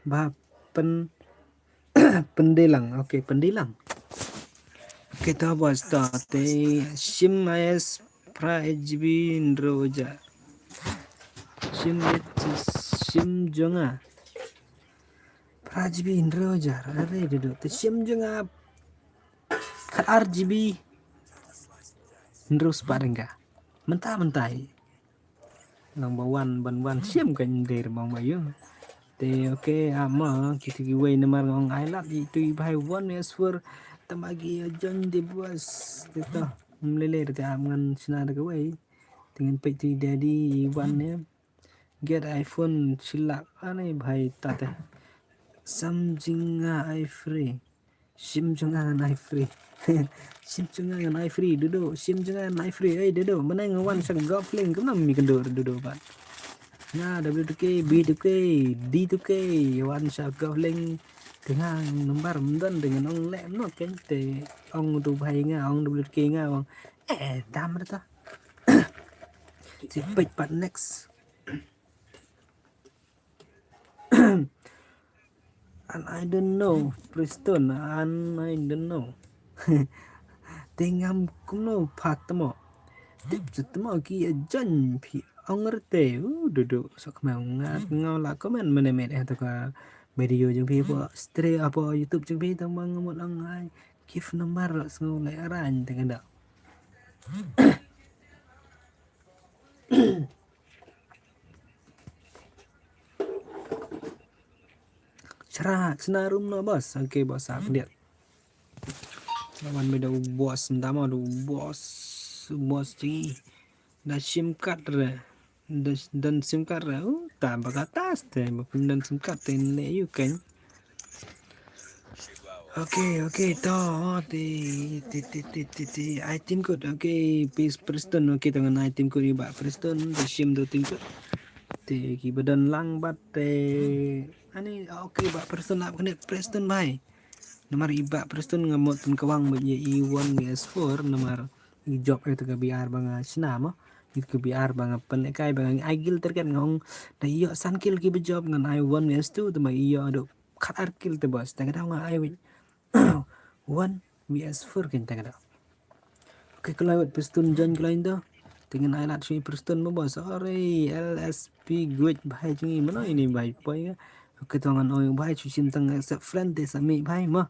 bha pen Pendilang. Okay, Pendilang. Okay, ta bos ta te sim is pra H G B ndro ja. Sim it sim jonga. Pra H G B ndro ja. Are de do. Te sim jonga. Khat R G B ndro spadengga. Menta menta. Nang ba wan ban wan siam ka ndir bang ba yung. Te okay ama kita ki wei namar ngong ai lap itu i bai wan ya sur tama ki ya jon di bos kita. Mlele te am ngan sina de ka wei. Tengen pek tu daddy wan ya. Get iPhone silak ane bai tate. Sam jinga ai free. Sim jong nga ngan ai free. Sim jong nga ngan ai free dudu. Sim jong nga ngan ai free. Ei dudu. Mana nga wan sha Golf Link kumno mi kynduh dudu ba. Nga W two K, B two K, D two K wan sha Golf Link. Te nga number mdon te ngan ong leh mno ken te ong tu bai nga ong W two K nga ong. Eh dam rata. Si peit pat next. And I don't know, Preston, and I don't know. Te ngam kumno pha tmo. Tip chu tmo ki a jan phi ong rte. U dudu sok ma ngat ngau la comment mane met eh to ka video jong phi po stre apo YouTube jong phi tang bang ngamut ang ai. Kif number sngu lai arang te kanda. Chra chna room no boss. Okay boss ak diat. Lawan me da u boss ndama da u boss. U boss ti da sim card re. Da dan sim card re. U ta baka tas te ba pun dan sim card te ne yu kan. Okay, okay, to ti ti ti ti ti ti ai tim kut. Okay, peace Preston. Okay, tangan ai tim kut iba Preston da sim do tim kut. Te ki badan lang bat te ani okay ba Preston lap kane Preston bai. Namar iba Preston ngamot pun kawang ba ye i one vs four namar i job itu ka B R ba nga sna mo. Itu ka B R ba nga pen kai ba nga ai gil terkat ngong da iyo san kill ki ba job ngan ai one vs two te ma iyo do khat ar kill te boss. Te kada nga ai wit one vs four kin te kada. Okay, klai wat Preston jan klai nda. Te ngan ai lat shui Preston mo boss. Ore L S P gwit bhai jing i mano ini bhai poi ka. Okay, to ngan oi bhai shui sim tang accept friend te sami bhai mo.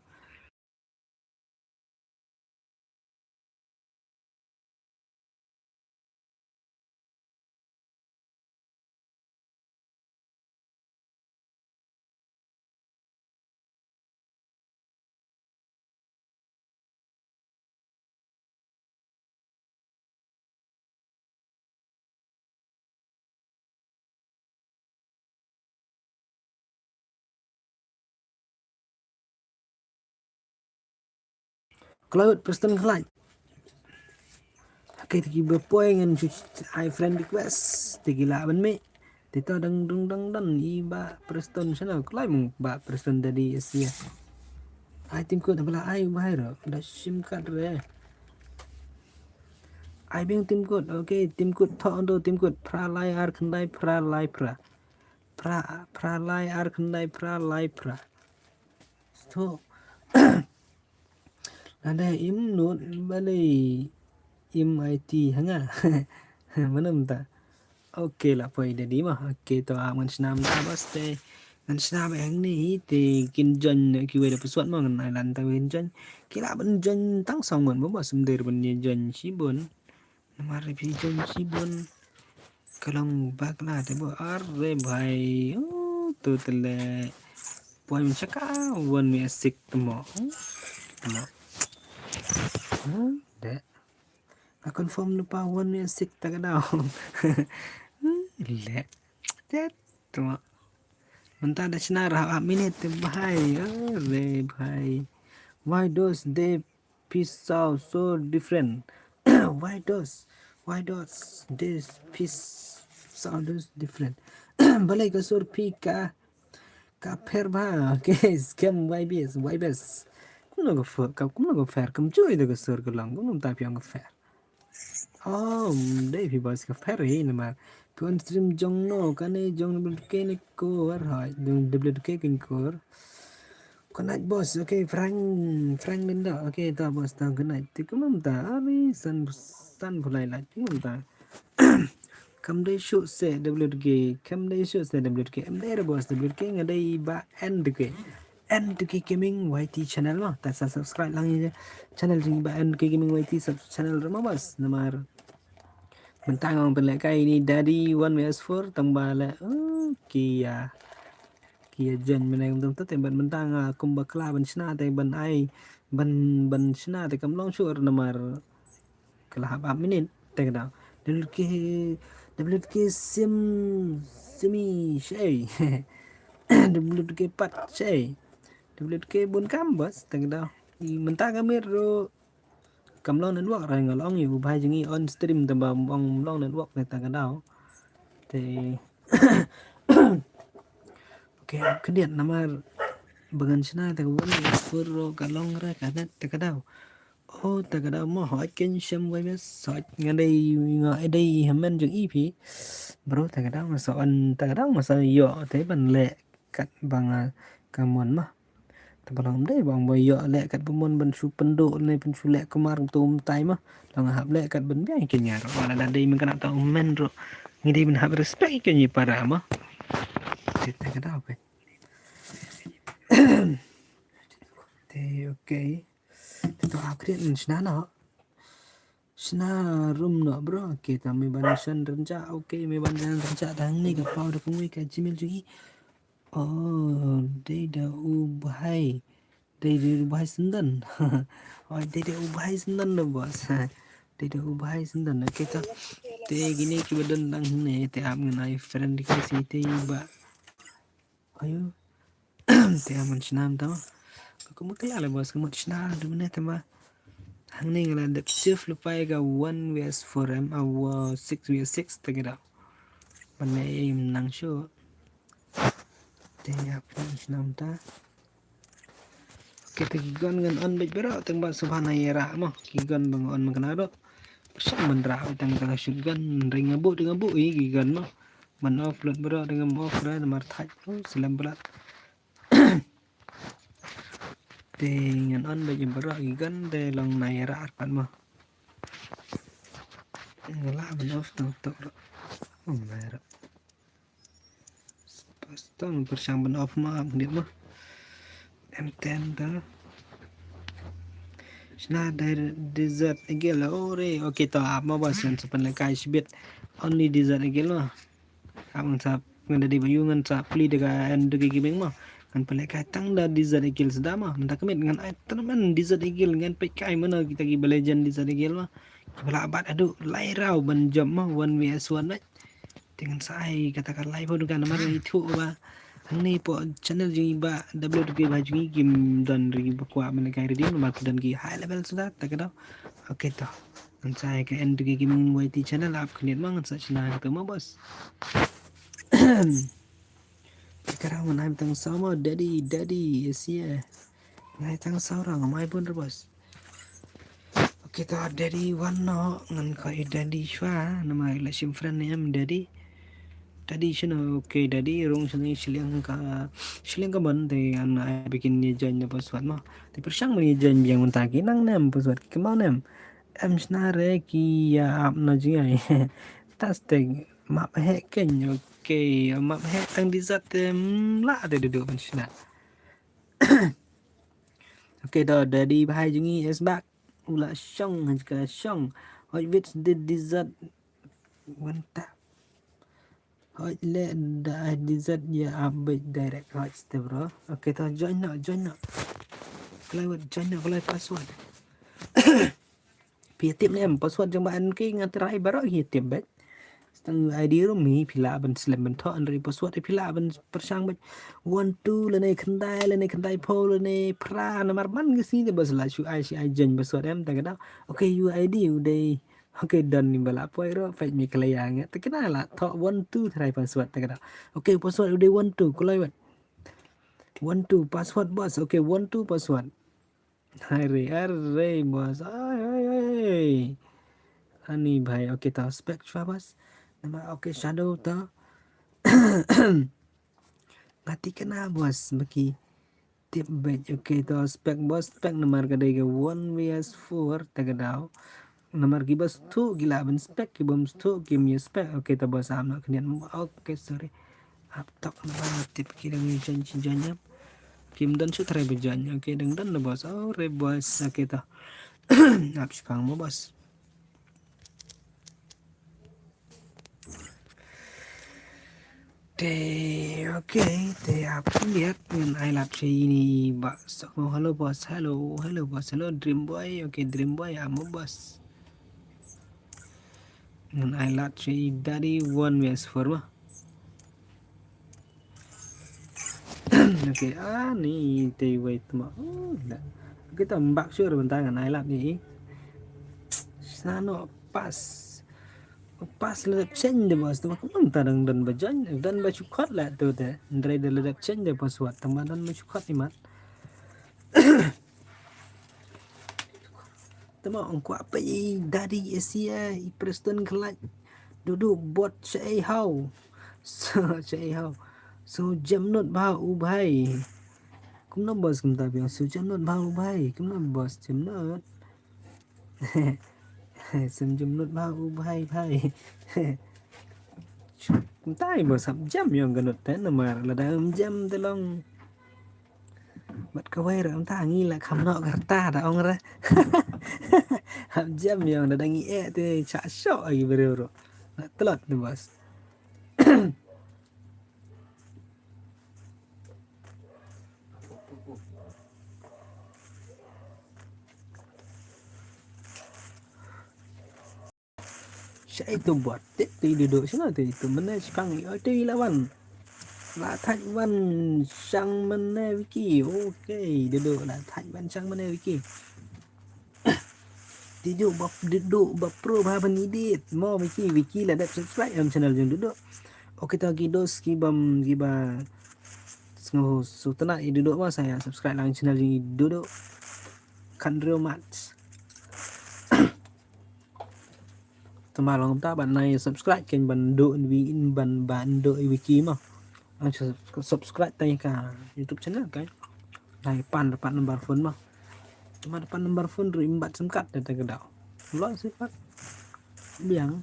Cloud Preston Khlait. Okay, tiki ba poi ngan chu ai friend request. Tiki la ban me. Tito dang dang dang dang i ba Preston sana klai mung ba Preston tadi sia. Ai tim kut bala ai bahai ro da sim card re. Ai bing tim kut. Okay, tim kut tho ando tim kut pra lai ar khandai pra lai pra. Pra pra lai ar khandai pra lai pra. Tho. Lada im nut balei im ai ti hanga. Manam ta. Okay, la poi da di ma. Okay, to a ngan snam ta bas te. Ngan snam eh hangne hi te kin join ki wei da password ma ngan ai lan ta wei join. Ki la ban join tang song man ba bas mder ban ye join shibun. Namar phi join shibun. Ka long bakla te bo ar re bhai. Oh, to tele. Poi man shaka one me sik tmo. Tmo. De. Ka confirm lupa one me sik ta ka daw. Le. Tet tmo. Mynta da shna rah minute te bhai. Are bhai. Why does they piece sound so different? Why does, why does this piece sound is different? Balei ka sur phi ka ka pher ba. Okay, scam Y B S, Y B S. Kumno ka pher, ka kumno ka pher, kam chui da ka sur ka long, kumno ta phi ong ka pher. Oh, dei phi boss ka pher hi namar. Phi on stream jong no, kane jong W K ne kor, hai, jong W K kin kor. Good night boss, okay, Frank, Frank Linda, okay, ta boss ta good night. Ti kumam ta, ari san san pulai la, kumam ta. Kam dei shu se W K, kam dei shu se W K, em dei boss W K, nga dei ba N K. N K Gaming Y T channel ma, ta sa subscribe lang ïa channel jong i ba N K Gaming Y T sub channel rama bas namar. Mynta ngong pynleh kai ini Daddy one V S four tang ba leh, oh, ki ïa, ki ïa join mynne kum te ban mynta nga kum ba kla ban shna te ban ai ban ban shna te kam long shuh namar. Ka la hap ap minit te ka daw. W K, W K sim simi shei. W K pat shei. W K bun kam bas te ka daw. I mynta ka mir ro kam long network ra nga long ïa u bhai jong ngi on stream te ba ong long network te ka daw. Te okay, khyndiat namar ba ngan shna te ka bun fur ro ka long ra ka net te ka daw. Oh, ta ka daw mo hoi ken shem wai mes hoi nga dei nga dei hamen jong i phi. Bro, ta ka daw nga sa on ta ka daw nga sa yo te ban leh kat ba nga Ka mon ma. Te ba long dei ba ong ba ïoh leh kat ba mon ban shu pynduh ne ban shu leh kumar tu mynta ma. Long hap leh kat ban biang ki nyar. Wala da dei men kana ta men ro. Ngi dei men hap respect ki nyi para ma. Te ka da okay. Te okay. Te to upgrade shna na. Shna rum no bro. Okay, ta me ban shan ranja. Okay, me ban shan ranja tang ni ka pau da kumui ka Gmail jong i. Oh, dei da u bhai. Dei da u bhai Sendon. Oh, dei da u bhai Sendon da boss. Dei da u bhai Sendon. Okay, ta. Te gini ki badan dang ne te ap ngan ai friend request te ba. Ayo. Te aman shnam tama. Ka kuma kala le boss ka mut shnam du ne tama. Hangne ngala dep shift lupai ka one vs four em awa six vs six te ka da. Ban me im nang shu. Te ap shnam ta. Kita ki gun ngan on bit bero teng ba subhana yara mo ki gun bang on makna do. Pyrshang ban rah tang tang shotgun ring abu ding abu i ki gun mo. Man off lut bero ding am off ra namar thaj. Oh, selam belat. Te ngan on ba jam berak ki gun te long nai rak arpat mo. Ngala ban off tang tok rak. Oh, mai rak. Pas tang pyrshang ban off ma ap ngit mo. M ten ta. Shna dai Desert Eagle. Ore, okay to ap ma ba shan supan lekai shibit. Only Desert Eagle mo. Ap ngan sa ngan da dei ba yu ngan sa pli da ka en da ki gaming mo. Ngan pynleh kai tang da Desert Eagle sda mo. Mynta ka miet ngan ai tang man Desert Eagle ngan peit kai mano kita ki ba legend Desert Eagle mo. Ki ba la bat adu lai rau ban jump mo one vs one mo. Te ngan sa ai kata ka live ho dukan namar ngi thu ba. Hangne po channel jong i ba W W ba jong i kim don ri ba kwah man kai ri dim namar ki don ki high level sda ta ka dau. Okay to. Ngan sa ai ka N two K Gaming Y T channel ap khniat ma ngan sa chna ka tu ma boss. Ka rang ngan ai tang saw ma daddy daddy yes yeah. Ngai tang saw rang mai bun re boss. Okay to daddy wan no ngan ko i daddy shwa nama ila shim friend ne em daddy. Daddy shino okay daddy rung shini shiliang ka shiliang ka man te an ai bikin ni join na password ma. Te pyrshang ni join biang mynta ki nang nem password ki kemau nem. Em shna re ki ya ap na jingai. Tastek map he ken okay map he tang Desert te la te dudu ban shna. Okay to daddy bhai jong i is back. Ula shong hajka shong. Hoi wits the Desert. Wanta. Hoi le da Desert ya ap bit direct hoi step bro. Okay to join no join no. Kalai wat join no kalai password. Phi tip ne em password jong ba an ki ngan try baroh hi tip bet. Stang I D room hi phi lah ban slem ban thoh an ri password phi lah ban pyrshang bet. One two lane khyndai lane khyndai pho lane phra namar man ki si de bas la shu ai shi ai jen password em ta ka dau. Okay U I D u dei. Okay don ni ba la poi ro pek mi kala ya nge ta kena la thoh one two try password ta ka dau. Okay password u dei one two kulai bet. One two password bas okay one two password. Hai re, are boss. Ai ai ai. Ani bhai, okay ta spec chwa boss. Nama okay shadow ta. Ngati kena boss baki. Tip bet okay ta spec boss spec namar ka dei ka one vs four ta ka dau. Namar ki ba stu ki la ban spec ki bom stu ki mi spec okay ta boss am na kniat okay sorry. Ap tok na ba tip ki dang join chi join ya. Kim don shu try ba join okay dang don na boss oh re boss okay ta. Ap shipang mo boss. Te okay te ap liat ngan ai lap shi ini ba sok mo hello boss hello hello boss hello dream boy okay dream boy amo boss. Ngan ai lap shi daddy one vs four ma. Okay ani te wait ma. Okay ta mbak sure bentar ngan ai lap ni. Sano pas. Pas le dep chen de bos tu ma kumang ta dang dan ba jan dan ba chukot la tu te. Ndrai de le dep chen de password tang ba dan ba chukot ni mat. Tama ong kwah peit i daddy Asia i Preston Khlait. Dudu bot cha ei hau. So cha ei hau. So jemnut ba u bhai. Kumno boss kumta biang su jam not bha u bhai. Kumno boss jam not. Sim jam not bha u bhai bhai. Kumta i boss hap jam yong ka not te namar lada um jam te long. Bat ka wai ra um ta ngi la kham no ka rta da ong re. Hap jam yong da dangi e te cha sho agi bere ro. Na tlot ni boss. Sha itu bot tik tu duduk sini tu itu mana sekarang itu lawan. La thaj wan sang mana Wiki. Okay, duduk la thaj wan sang mana Wiki. Duduk bap duduk bap pro ba ban edit. Mo Wiki Wiki la dep subscribe em channel jong duduk. Okay ta ki dos ki bam ki ba sngo sutana i duduk ma saya subscribe lang channel jong i duduk. Kan real mat. Tama long ta ban nai subscribe ken ban do wi in ban ban do i Wiki ma. Ang subscribe tai ka YouTube channel kai. Nai pan pan number phone ma. Tama pan number phone ru imbat sengkat te ka dau. Lo sifat biang.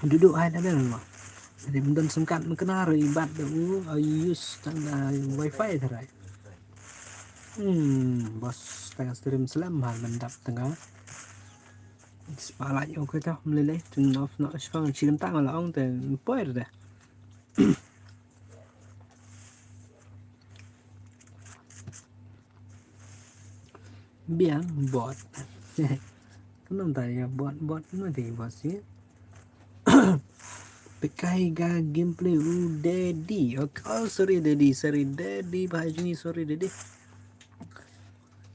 Duduk hai na bel ma. Jadi bendan sengkat mengkena ru ibat da u use tang da wifi terai. Hmm, bos tengah stream selam hal mendap tengah. Spotlight okay tah meleleh turn off nak sepang chikentang lah ong te poir dah. Biang bot. Kenapa tadi ya bot bot mana tadi bot sih? Pekai ga gameplay u daddy. Okay. Oh sorry daddy, sorry daddy. Bahai juni sorry daddy.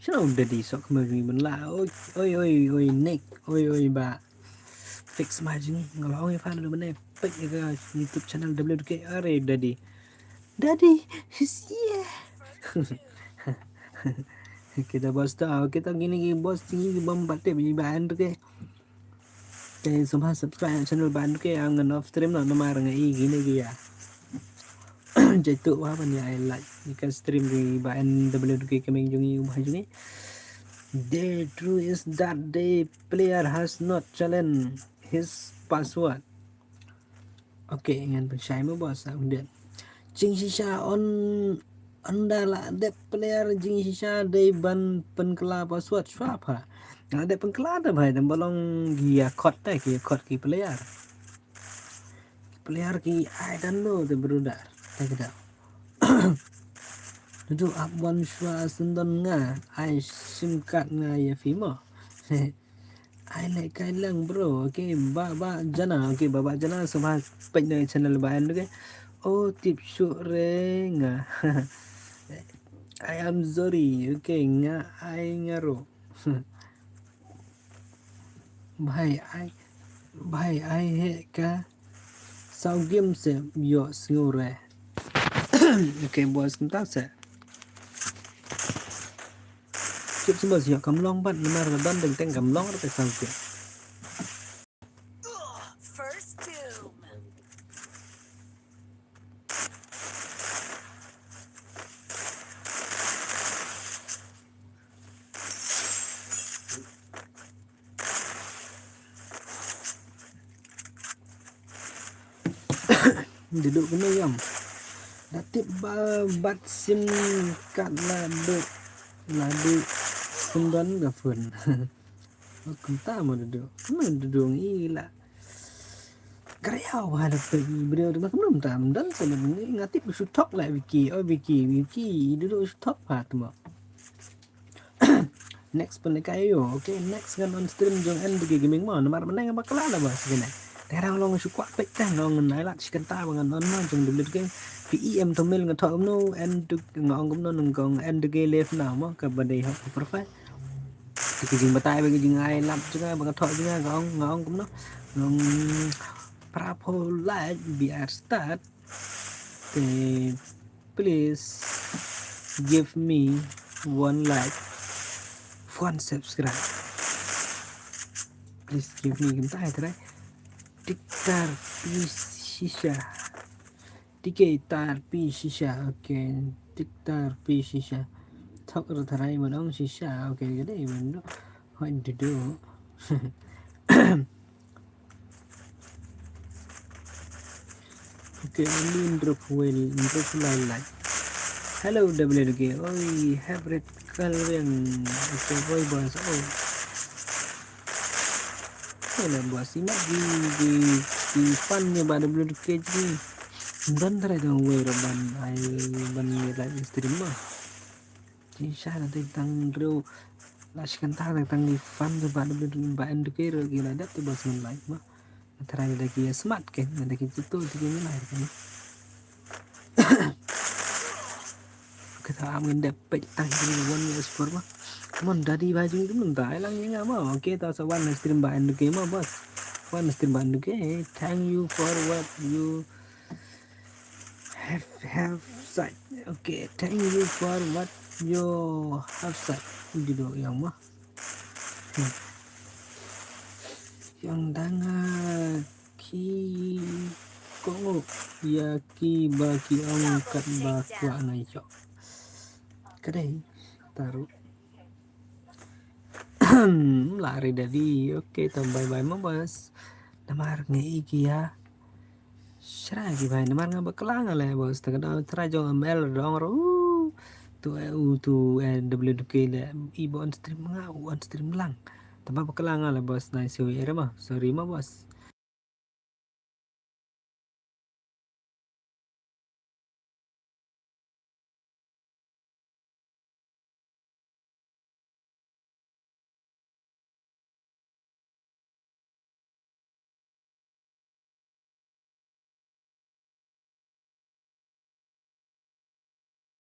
Sino daddy sok kemari men la. Oi oi oi oi Nick. Oi oi ba. Fix ma jing ngalong ya fan lu bene pek ya ka YouTube channel W D K are daddy. Daddy is here. Kita bos ta kita gini ki bos tinggi ki bom bate bi ba andre ke. Te sumha subscribe channel ba andre ke ang ngan off stream na namar ngai gini ki ya. Jaitu wa ban ya like ni ka stream ki ba N W K kemeng jungi ubah jungi. The truth is that the player has not challenged his password. Okay, ngan pynshai mo bos sa undet. Jingshisha on ynda la dep player jingshisha dei ban pynkylla password shuwa pha. La dep pynkylla da bhai dang ba long ki ya khot te ki ya khot ki player. Player ki I don't know te brother. Te ka dau. Dudu ap wan shuwa sendon nga ai sim card nga ya phi mo. Ai le kai lang bro. Okay ba ba jana okay ba ba jana sumha pek na channel ba an okay. Oh tip shu re nga. I am sorry okay nga ai nga ro. Bhai ai bhai ai he ka. Saw game se yo sngure. Okay boys kumta se. Kip sumba sio kam long bat namar ka don deng teng kam long rete sang ke. First doom. Duduk kena yam. Da tip ba bat sim kat la duk la duk sumban ga phone. Kumta mo duduk. Mo duduk ngi la. Gariau ha da pe brio de ma kumta mo dan sa ngi ngatip su tok la Wiki. Oh Wiki Wiki duduk su tok ha tmo. Next pun leka yo. Okay next ngan on stream jong N D K Gaming mo namar meneng ba kala la ba sini. Terang long shu kwak pek teh long ngan ai lat shi kenta ba ngan on mo jong dulit ke. P E M thumbnail nga thok kumno N D K nga ong kumno nang kong N D K live na mo ka ba dei hok profile. Ti ki jing batai ba ki jing ai lat jong nga ba nga thok jong nga nga ong nga ong kumno. Nang prapo like B R start. Te please give me one like, one subscribe. Please give me kumta hai trai. Tiktar please shisha. Tike tar pi shisha, okay. Tik tar pi shisha. Thok ra tharai ma dong shisha, okay, ka dei ban do. Hoi dudu. Okay, Malin drop well, drop lai lai. Hello, W D K. Oi, Hebret Kalweng. Okay, boy boss. Oh. Hello, boss. Imat di, di, di fan nya ba W D K ji. Don trai dong wei ra ban ai ban ngi live stream ma. Ji sha na teng tang reu. La shi kan ta teng tang di fan tu ba W D K ba N D K reu ki la dep tu boss ngan live ma. Trai da ki smart ke, da ki tu tu ki ngan live ke. Kata am ngan dep pek tang ki one S four ma. Mon dadi ba jing tu mun dai lang yang ma. Okay, ta sa one stream ba N D K ma boss. One stream ba N D K. Thank you for what you have, have said. Okay, thank you for what you have said. Di do yang ma. Hmm. Yang dang ki kong ya ki ba ki ong kat ba kwah ngai chok. Ka dei taru. La ri dadi. Okay, tam bye bye ma boss. Namar ngi ki ya. Shra ki bai namar nga ba klang ale boss. Ta ka dau tra jong M L dong ro. Tu e u tu e W D K le i ba on stream nga u on stream lang. Tamba ba klang ale boss nai siwi ere ma. Sorry ma boss.